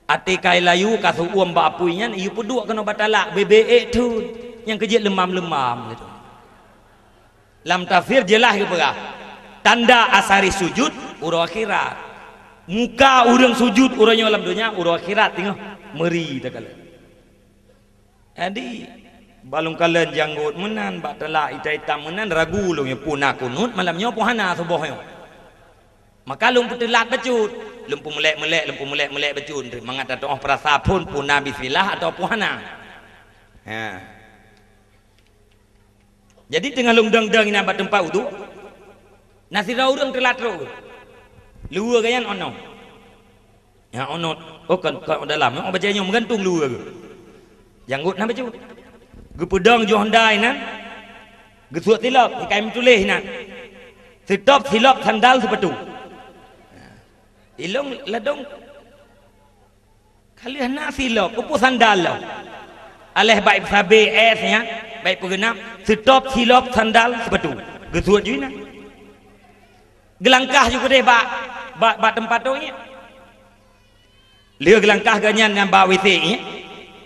Até kai layu ka seu-uem bak apui nyan, iyue peuduek keunoe bak talak, bebe ék thon, nyang keu jeuet leumam-leumam gitu. Lam tafsir jeulaih geupeugah, tanda asari sujud uroe akhirat. Muka ureuëng sujud uroe nyoe lam donya, uroe akhirat teungoh meuri takalon. Jadi, ban lôn kalon janggot meunan, bak talak itam-itam meunan, ragu lôn nyoe peue na kunut, malam nyoe peue hana suboh nyoe. Maka lôn peuteulat bacut, lôn peumulek-mulek, lôn peumulek-mulek bacut, mangat tatuoh peurasa phon peue na bismillah atawa peue hana. Ha. Jadi, teungoh lôn dong-dong inan bak teumpat uduk, na sidroe ureuëng teulat trok. Luweue geuh nyan 'oh noe. Ya, 'oh noe, oh, kon, kon dalam, oh, bajée nyoe meugantung luweue geuh. Janggot na bacut. Geupeudong jih honda inan, geusuet silop, ikai meutuléh inan. Seutop silop sandal seupatu. Ilong ladong ka lheueh na silop, peue sandal lom. Aléh bak sabe es nyan, bak peugeunap, seutop silop sandal seupatu. Geusuet jih inan. Geulangkah jih keudeh bak, bak, bak teumpat toh nyan. Lheueh geulangkah geuh nyan nyang bak WC, eh,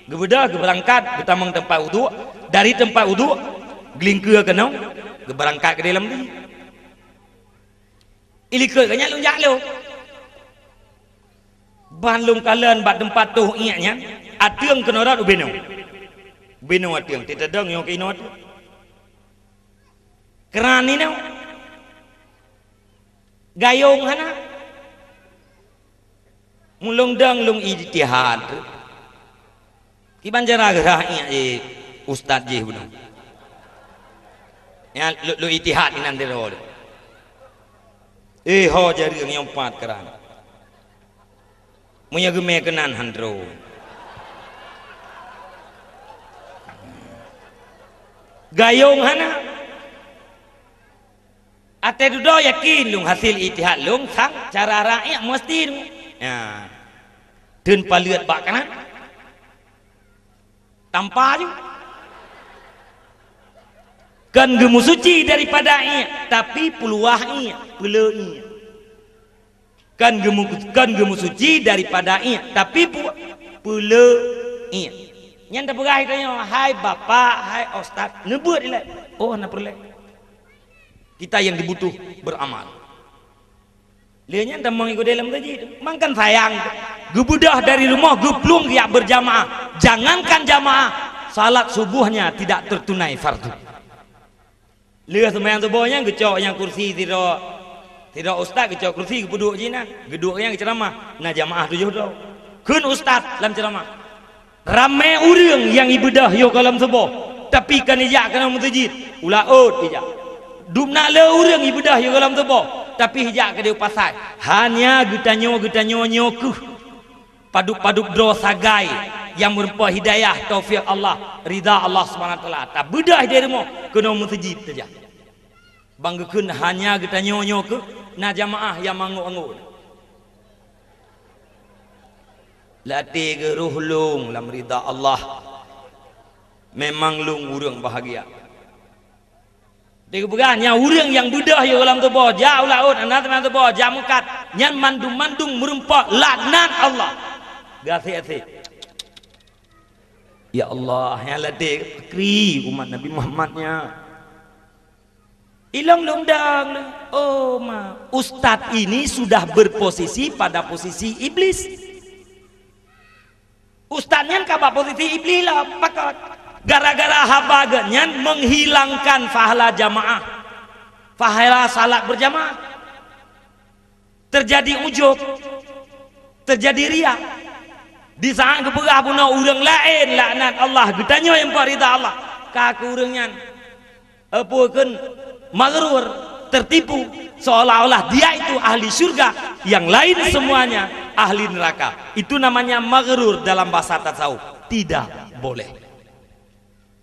geubeudôh geubeurangkat geutamong teumpat uduk, dari teumpat uduk geulingkeue keunoe geubeurangkat keudeh lam masjid. Ilikot geuh nyan lôn jak lôn. Ban lôn kalon bak teumpat toh iék nyan, ateueng keunoe rot ubenoe. Ubenoe ateueng, teuteudong nyoe keunoe ateueng. Keuran inoe. Gayong hana. Meulôn dong lôn ijtihad. Kiban cara geurah iék jih ustaz jih bunoe. Nyan lôn, lôn ijtihad inan sidroe. Eh, ho jareueng nyang pat keuran. Meunyoe geumé keunan han trok. Gayong hana. Até dudoe yakin lôn hasil ijtihad lôn sang cara rakyat meusti lôn. Ya. Teun paleuet bak kanan. Tampa ju. Kon geumeusuci daripada iék, tapi peuluwah iék, peuleueh iék. Kon geumu-, kon geumeusuci daripada iék, tapi pu-, peuleueh iék. Nyan tapeugah tanyoe, "Hai bapak, hai ustaz, neubeuet ilée." Oh, hana peureulée. Kita yang dibutuh beramal. Lé nyan tamong iko dalam gaji tu. Mangkan sayang tu. Geubeudôh dari rumoh geuplueng geujak berjamaah. Jangankan jamaah, salat subuhnya tidak tertunai fardu. Lheueh seumayang suboh nyan geucok nyang kursi sidroe, sidroe ustaz geucok kursi geupeuduek jih na, geuduek nyang geuceuramah, na jamaah tujoh droe. Kheun ustaz lam ceuramah, "Ramé ureuëng nyang ibeudôh yoh gohlom suboh, tapi kon ijak keunoe meuseujid, u laôt ijak. Dum na le ureuëng ibeudôh yoh gohlom suboh, tapi ijak keudeh u pasai. Hanya geutanyoe, geutanyoe nyoe kheueh." Padub-padub droe sagai nyang meurumpok hidayah taufik Allah, ridha Allah Subhanahu wa Taala. Tabeudôh di rumoh keunoe meuseujid saja. Ban geukheun hanya geutanyoe nyoe kheueh na jamaah nyang manggok-anggok. Lam até geuh roh lôn lam ridha Allah. Memang lôn ureuëng bahagia. Di geupeugah, nyan ureuëng nyang beudôh yoh gohlom tuboh, jak u laôt, hana teuma tuboh, jak meukat, nyan mandum-mandum meurumpok laknat Allah. Gaséh-gaséh. Ya Allah, nyang ladé kri umat Nabi Muhammad nyan. Ilong lôn dong, oh ma, ustaz ini sudah berposisi pada posisi iblis. Ustaz nyan ka bak posisi iblis lom, pakon. Gara-gara haba geuh nyan menghilangkan pahala jamaah, pahala salat berjamaah. Terjadi ujub, terjadi riya. Di saat geupeugah bunoe ureuëng laén laknat Allah, geutanyoe nyang pat ridha Allah, ka keu ureuëng nyan. Apa kheun maghrur, tertipu, seolah-olah dia itu ahli syurga, yang lain semuanya ahli neraka. Itu namanya maghrur dalam bahasa tasawuf. Tidak boleh.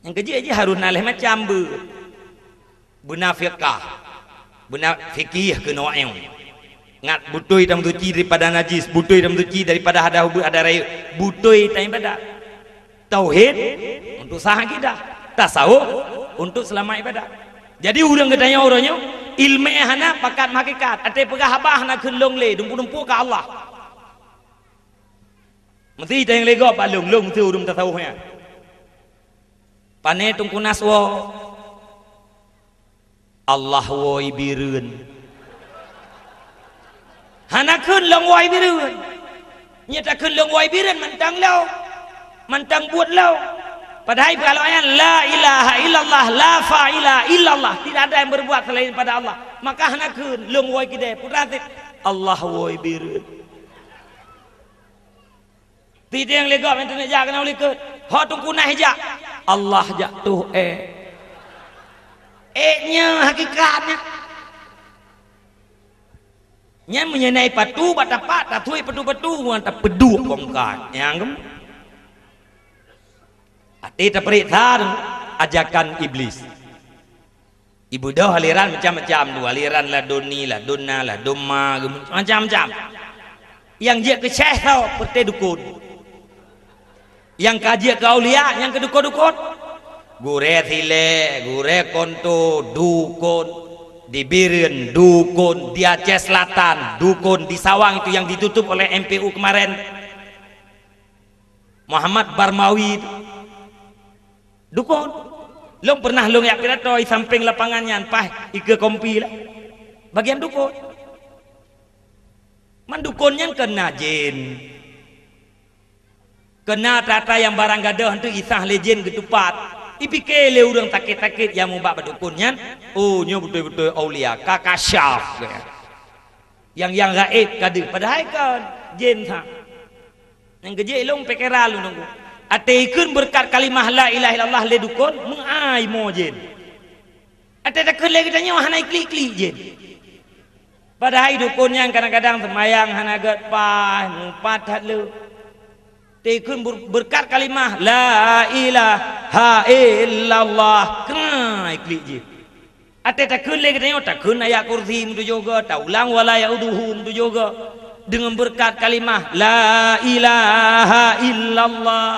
Nyang keujeuet jih harôh na lhée macam beuet. Beuna fiqah, beuna fikih keunoe. Ngat beutôi tameusuci daripada najis, beutôi tameusuci daripada hadas ubeut, hadas rayeuk, beutôi taibadat. Tauhid untuk sah akidah, tasawuf untuk seulamat ibadat. Jadi ureuëng geutanyoe uroe nyoe, iéleumé hana, pakat meuhakikat, até peugah haba hana kheun lôn lé, dumpeue-dumpeue ka Allah. Meusti tayang lé gob bak lôn, lôn meusti ureuëng tasawuf nyan. Pané Teungku Nas woe? Allah woe i Bireuen. Hana kheun lôn woe i Bireuen. Nyoe takheun lôn woe i Bireuen mantong lôn, mantong buet lôn. Padahai bak lôn ayat, "La ilaha illallah, la fa'ila illallah." Tidak ada yang berbuat selain pada Allah. Maka hana kheun lôn woe keudéh. Putra sit, Allah woe i Bireuen. Tideng lé gob nyang teuneuk jak keunoe likot. Ho Teungku Nas jak. Allah jak toh ék. Ék nyoe hakikat nyan. Nyan meunyoe na ipatu bak tapak, tatui patu-patu, ngon tapeuduek bongkai. Nyang gem. Até tapeuriksa ajakan Iblis. Ibeudôh aliran macam-macam tu, aliran laduni, laduna, laduma, macam-macam. Nyang jeuet keu syekh tho, peureté dukon. Nyang ka jeuet keu aulia, nyang keu dukon-dukon. Gurée Silek, gurée Konto, dukon. Di Bireuen, dukon. Di Aceh Selatan, dukon. Di Sawang itu yang ditutup oleh M P U kemarin. Muhammad Barmawi itu. Dukon. Lôn pernah lôn jak pidato di sampéng lapangan nyan, paih ikeue kompi lah. Bagian dukon. Man dukon nyan keuna jén. Keuna atra-atra nyang barang gadôh tu isah lé jén geutupat. Ipike lé ureuëng sakét-sakét nyang mubak bak dukon nyan, "Oh, nyoe beutôi-beutôi aulia, ka kasyaf," geuh. Nyang, nyang gaéb ka deuh, padahai kon jén that. Nyang keujeuet ilong pikeran lôn nunggu. Até ikheun beureukat kalimah la ilaha illallah lé dukon, meu'ai mo jén. Até takheun lé geutanyoe hana iklik-klik jén. Padahai dukon nyan kadang-kadang seumayang hana gét paih, mupat that le. Até ikheun ber-, beureukat kalimah la ilaha illallah, keu'ai klik jén. Até takheun lé geutanyoe, takheun ayat kursi meutujoh goe, taulang wala yauduhu meutujoh goe. Deungon beureukat kalimah la ilaha illallah.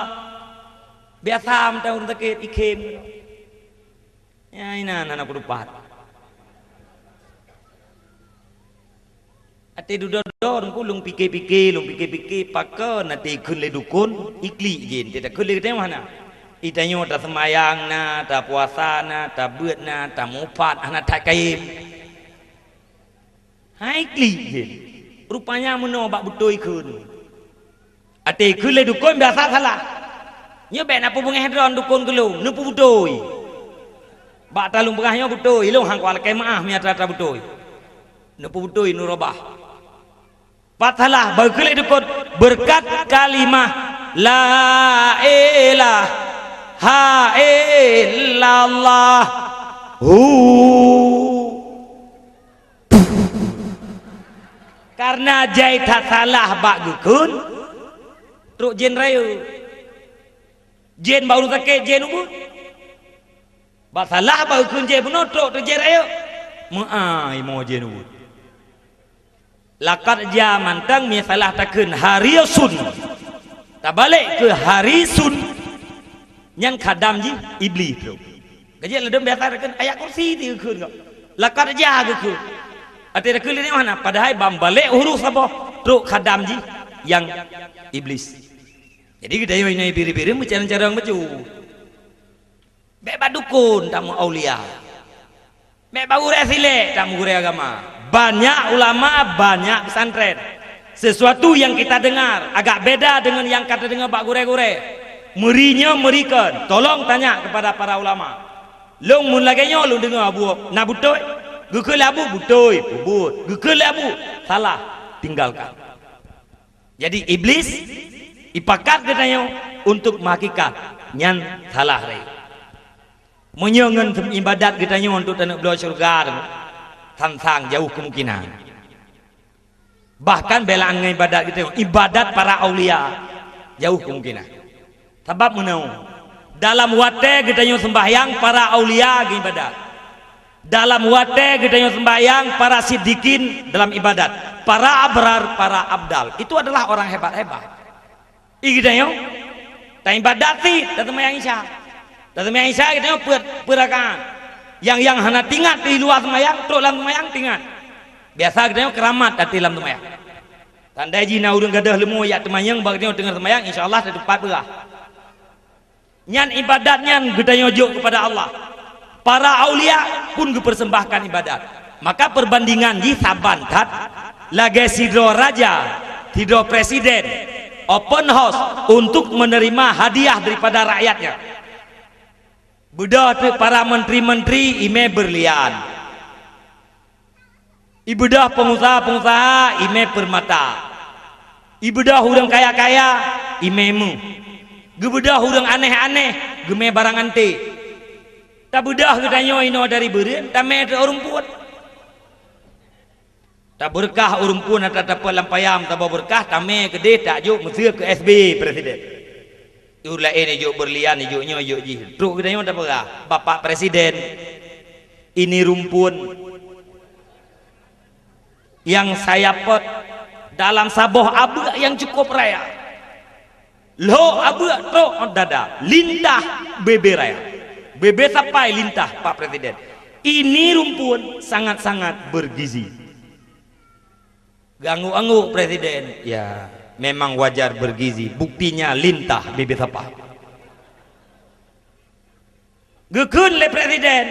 Biasa meutan ureuëng sakét, ikhém. Ya, inan hana kutupat. Até dudoe-dudoe teungku lôn pike-pike, lôn pike-pike, pakon até ikheun lé dukon, iklik jén, até takheun lé geutanyoe hana. Geutanyoe taseumayang na, tapuasa na, tabeuet na, tamupat, hana that kayém. Hai klik jén. Rupanya meunoe bak beutôi kheun. Até kheun lé dukon biasa salah. Nyoe bék na peubeungéh droe dukon keu lôn, neupeubeutôi. Bak taleueng peugah nyoe beutôi, ilong han kuat lakée meu'ah meunyo atra-atra beutôi. Neupeubeutôi neurobah. Pat salah, baru kheun lé dukon, beureukat kalimah la ilaha illallah. Hu. Kareuna jai that salah bak geukheun, trok jén rayeuk. Jén bak ureuëng sakét, jén ubeut. Bak salah bak geukheun jén bunoe, trok teuk jén rayeuk. Meu'ai mo jén ubeut. Lakat ja mantong mie salah takheun harisun. Tabalek keu harisun. Nyan khadam jih Iblih trok. Ka jeuet ladom biasa takheun ayat kursi ti geukheun kok. Lakat ja geukheun. Até takheun lé nyoe hana, padahai ban balek huruf saboh trok khadam jih nyang Iblis. Jadi geutanyoe nyoe biri-biri meucarong-carong bacut. Bék bak dukon tameuaulia. Bék bak gurée silek tameugurée agama. Banyak ulama, banyak pesantren. Sesuatu yang kita dengar agak beda dengan yang ka tadeungoe bak gurée-gurée. Meuri nyoe meuri kon, tolong tanya kepada para ulama. Lôn mun lagée nyoe lôn deungoe Abu na beutôi, geukheun lé Abu beutôi, peubuet. Geukheun lé Abu salah, tinggalkan. Jadi Iblis ipakat geutanyoe untuk meuhakikat, nyan salah ré. Meunyoe ngon ibadat geutanyoe untuk taneuk bloe syeuruga, sang-sang jauh kemungkinan. Bahkan beulaan ngon ibadat geutanyoe, ibadat para aulia, jauh kemungkinan. Sabab meunoe, Dalam watée geutanyoe seumbahyang, para aulia geuibadat. Dalam watée geutanyoe seumbahyang, para siddiqin dalam ibadat. Para abrar, para abdal. Itu adalah orang hebat-hebat. Ih, geutanyoe, taibadat cit, taseumbahyang Isya. Taseumbahyang Isya geutanyoe peuet, peuet rakaat. Nyang, nyang hana tingat di luwa seumbahyang, trok lam seumbahyang tingat. Biasa geutanyoe keuramat até lam seumbahyang. Tandai jih na ureuëng gadôh leumô jak teumanyong bak geutanyoe teungoh seumbahyang, insya Allah tatupat beurah. Nyan ibadat nyan geutanyoe jok keupada Allah. Para aulia pun geupersembahkan ibadat. Maka perbandingan jih saban that lagée sidroe raja, sidroe presiden, open house untuk menerima hadiah daripada rakyatnya. Beudôh teuk para menteri-menteri imé berlian. Ibeudôh peungusaha-peungusaha imé peurmata. Ibeudôh ureuëng kaya-kaya imé méuh. Geubeudôh ureuëng aneh-aneh geumé barang anté. Tabeudôh geutanyoe inoe dari beureuen tamé teu ureuëng peuet. Tabeurkah ureuëng peuet atra tapeuet lam payam saboh beurkah tamé keudeh tajok meuseu keu S B Y presiden. Ureuëng laén ijok berlian, ijok nyoe, ijok jih. Trok geutanyoe tapeugah, Bapak Presiden, ini rumpun yang saya pot dalam saboh abeuek yang cukup raya. Lhok abeuek trok dada, lintah bebe raya. Bebe sapai lintah, Pak Presiden. Ini rumpun sangat-sangat bergizi. Geuangguk-angguk presiden, ya, memang wajar bergizi, buktinya lintah bibit sapai. Geukheun lé presiden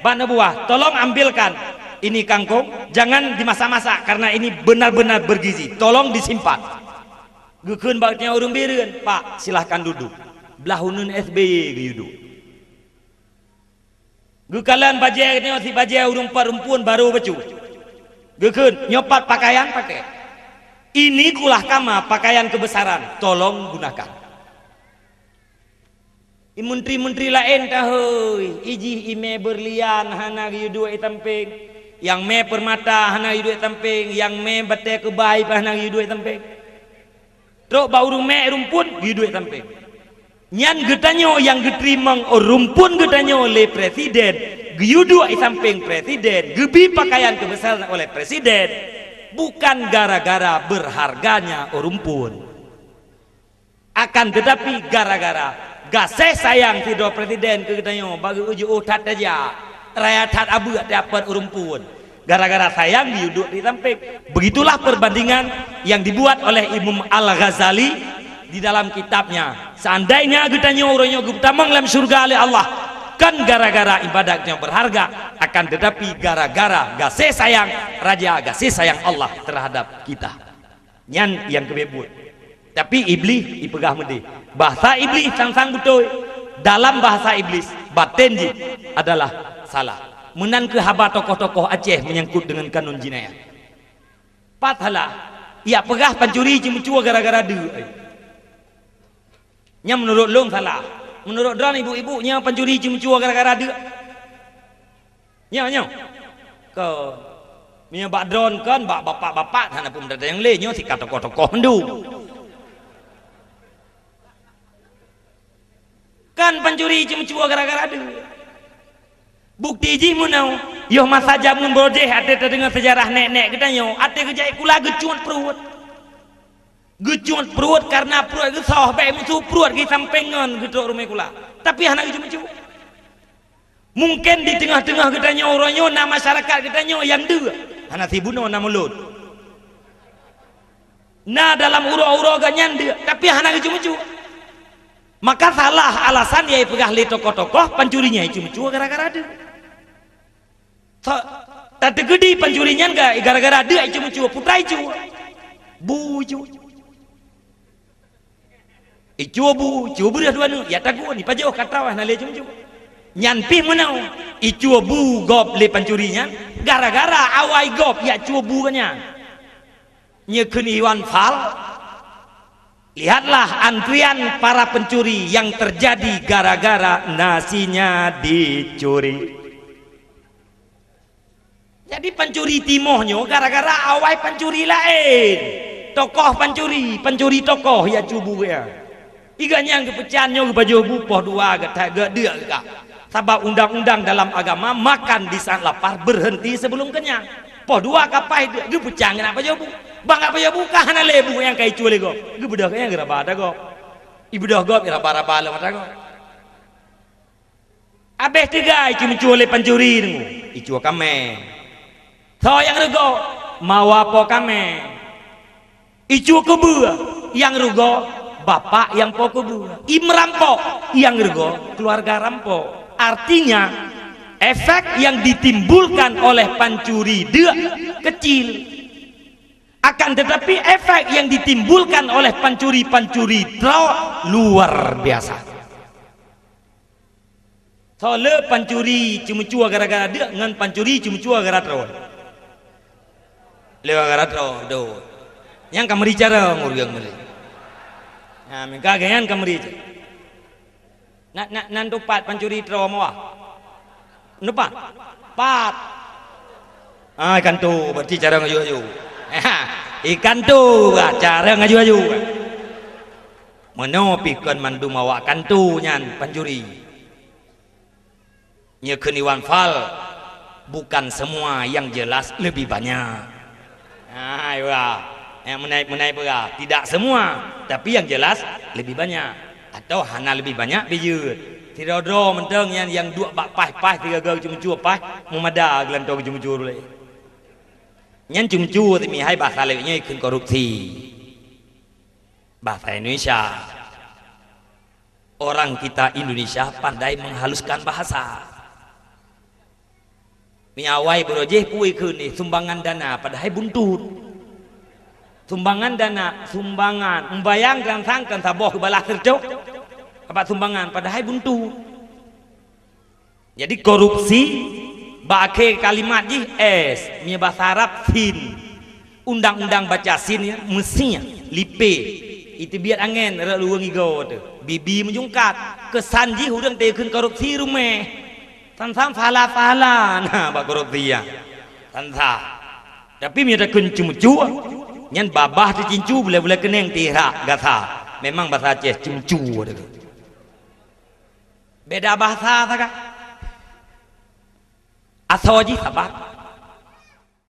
bak neubuah, "Tolong ambilkan ini kangkung, jangan dimasak-masak karena ini benar-benar bergizi, tolong disimpan." Geukheun bak tiang ureuëng bireuen, "Pak, silahkan duduk." Blah uneuen S B Y geuyue duek. Geukalon bajée nyoe si bajée ureuëng pat rumpun barô bacut. Geukheun, "Nyoe pat pakaian pakai. Ini kulah kama pakaian kebesaran, tolong gunakan." I menteri-menteri laén tahôi, ijih imé berlian hana geuyue duek i sampéng, nyang mé peurmata hana geuyue duek i sampéng, nyang mé batée keubai pih hana geuyue duek i sampéng. Trok bak ureuëng mé rumpun, geuyue duek sampéng. Nyan geutanyoe nyang geuteurimong rumpun geutanyoe lé presiden, geuyue duek i sampéng presiden, geubi pakaian keubeusaran oleh presiden, bukan gara-gara beurharganya rumpun. Akan teutapi gara-gara gaséh sayang sidroe presiden keu geutanyoe, bak geuh that tajak, raya that abeuek teuapot rumpun. Gara-gara sayang geuyue duek di sampéng. Begitulah perbandingan yang dibuat oleh Imam Al-Ghazali di dalam kitabnya. Seandainya geutanyoe uroe nyoe geupeutamong lam syeuruga lé Allah, kon gara-gara ibadat nyang beurharga, akan teutapi gara-gara gaséh sayang Raja, gaséh sayang Allah terhadap kita. Nyan nyang keubiet buet. Tapi Iblih ipeugah meudeh. Bahasa Iblih sang-sang beutôi. Dalam bahasa Iblih, baten jih adalah salah. Meunan keuh haba tokoh-tokoh Aceh menyangkut dengan kanun jinayat. Pat salah, jak peugah pancuri ceumeucue gara-gara deuk. Nyan meunurot lôn salah. Meunurot droeneuh ibu-ibu, nyan pancuri ceumeucue gara-gara deuk. Nyoe, nyoe. Kon. Meunyoe bak droeneuh kon, bak bapak-bapak hana peue meudatang nyang lé, nyoe sika tokoh-tokoh mandum. Kan pancuri ceumeucue gara-gara deuk. Bukti jih meunoe, yoh masa jameun brodeh até tadeungoe seujarah nèk-nèk geutanyoe, até geujak kula geucut pruet. Geucut pruet kareuna pruet geusoh, bèk meusu pruet geusampéng ngon geutrok rumoh kula. Tapi hana geucut-cut. Mungken di teungoh-teungoh geutanyoe uroe nyoe na masyarakat geutanyoe nyang deuk, hana sibunoe na mulod. Na dalam uroe-uroe geuh nyan deuk, tapi hana geucut-cut. Maka salah alasan nyang ipeugah lé tokoh-tokoh pancuri nyan icut-cut gara-gara deuk. So, tateukeudi pancuri nyan ga-, gara-gara deuk icut-cut, putra icut. Bu icut. Icut bu, icut beureuh dua neuk, ya tagun, ipajoh ka tawah na lé icut-cut. Nyan pih meunoe, icut bu gob lé pancuri nyan, gara-gara awai gob jak cut bu geuh nyan. Nyoe kheun Iwan Fals, lihatlah antrian para pencuri yang terjadi gara-gara nasinya dicuri. Jadi pancuri timoh nyoe gara-gara awai pancuri laén. Tokoh pancuri, pancuri tokoh ya cubu ya. Iga nyang geupeucan nyoe geupajoh bu poh dua geuta-, geudeuk gak. Sabab undang-undang dalam agama, makan di saat lapar, berhenti sebelum kenyang. Poh dua kapai deuk, geupeucan keunan pajoh bu. Bang ka pajoh bu ka hana lé bu nyang ka icue lé gob. Geubeudôh keunan geuraba ata gob. Ibeudôh gob, iraba-raba lom ata gob. Abéh teuga icue-cue lé pancuri deungoe, icue kaméng. Soe nyang rugoe? Mawa po kaméng. Icue keubeue, nyang rugoe bapak nyang po keubeue. Imerampok, nyang rugoe keluarga rampok. Artinya, efek yang ditimbulkan oleh pancuri deuk kecil. Akan tetapi, efek yang ditimbulkan oleh pancuri-pancuri trok luar biasa. Soe le pancuri ceumeucue gara-gara deuk ngon pancuri ceumeucue gara-gara troe? Le gara-gara troe, dot. Nyang ka meuri carông ureueng meuri. Nah, meuka geuh nyan ka meuri carông. Na, na, nan tupat pancuri troe meuwah? Nupat? Pat. Ah, ikan tu berarti carông aju-aju. Ikan tu bah carông aju-aju. Meunoe pih kon mandum awak kanto nyan pancuri. Nyoe kheun Iwan Fals, bukan semua yang jelas lebih banyak. Ah, iya. Eh, meunai-meunai peugah, tidak semua, tapi yang jelas lebih banyak. Atau hana lebih banyak, bijeuet. Sidroe-droe mantong nyan nyang duek bak paih-paih, sigaga geuceumeucue paih, meumada geulantoe geuceumeucue ulée. Nyan ceumeucue teumihai bahasa lewat nyoe kheun korupsi. Bahasa Indonesia. Orang kita Indonesia pandai menghaluskan bahasa. Meunyoe awai beurojeh pue kheun sumbangan dana padahai buntut. Sumbangan dana, sumbangan, meubayang sang-sang kan saboh geubalah sircok. Abak sumbangan padahai buntut. Jadi korupsi, bak akhé kalimat jih S, meunyoe bahasa Arab sin. Undang-undang baca sin nyan meusi lipée. Iteubiet angén rot luweue ngigo teuh. Bibi meujungkat. Keusan jih ureueng teukheun korupsi ruméh. San-san phala-phala na bak korupsi nyan. San-san. Tapi meunyoe takheun ceumeucue, nyan babah teucincu bulée-bulée keuneng tihrak gasa. Memang basa Aceh ceumeucue teuh. Beda bahasa sagai. Asoe jih saban.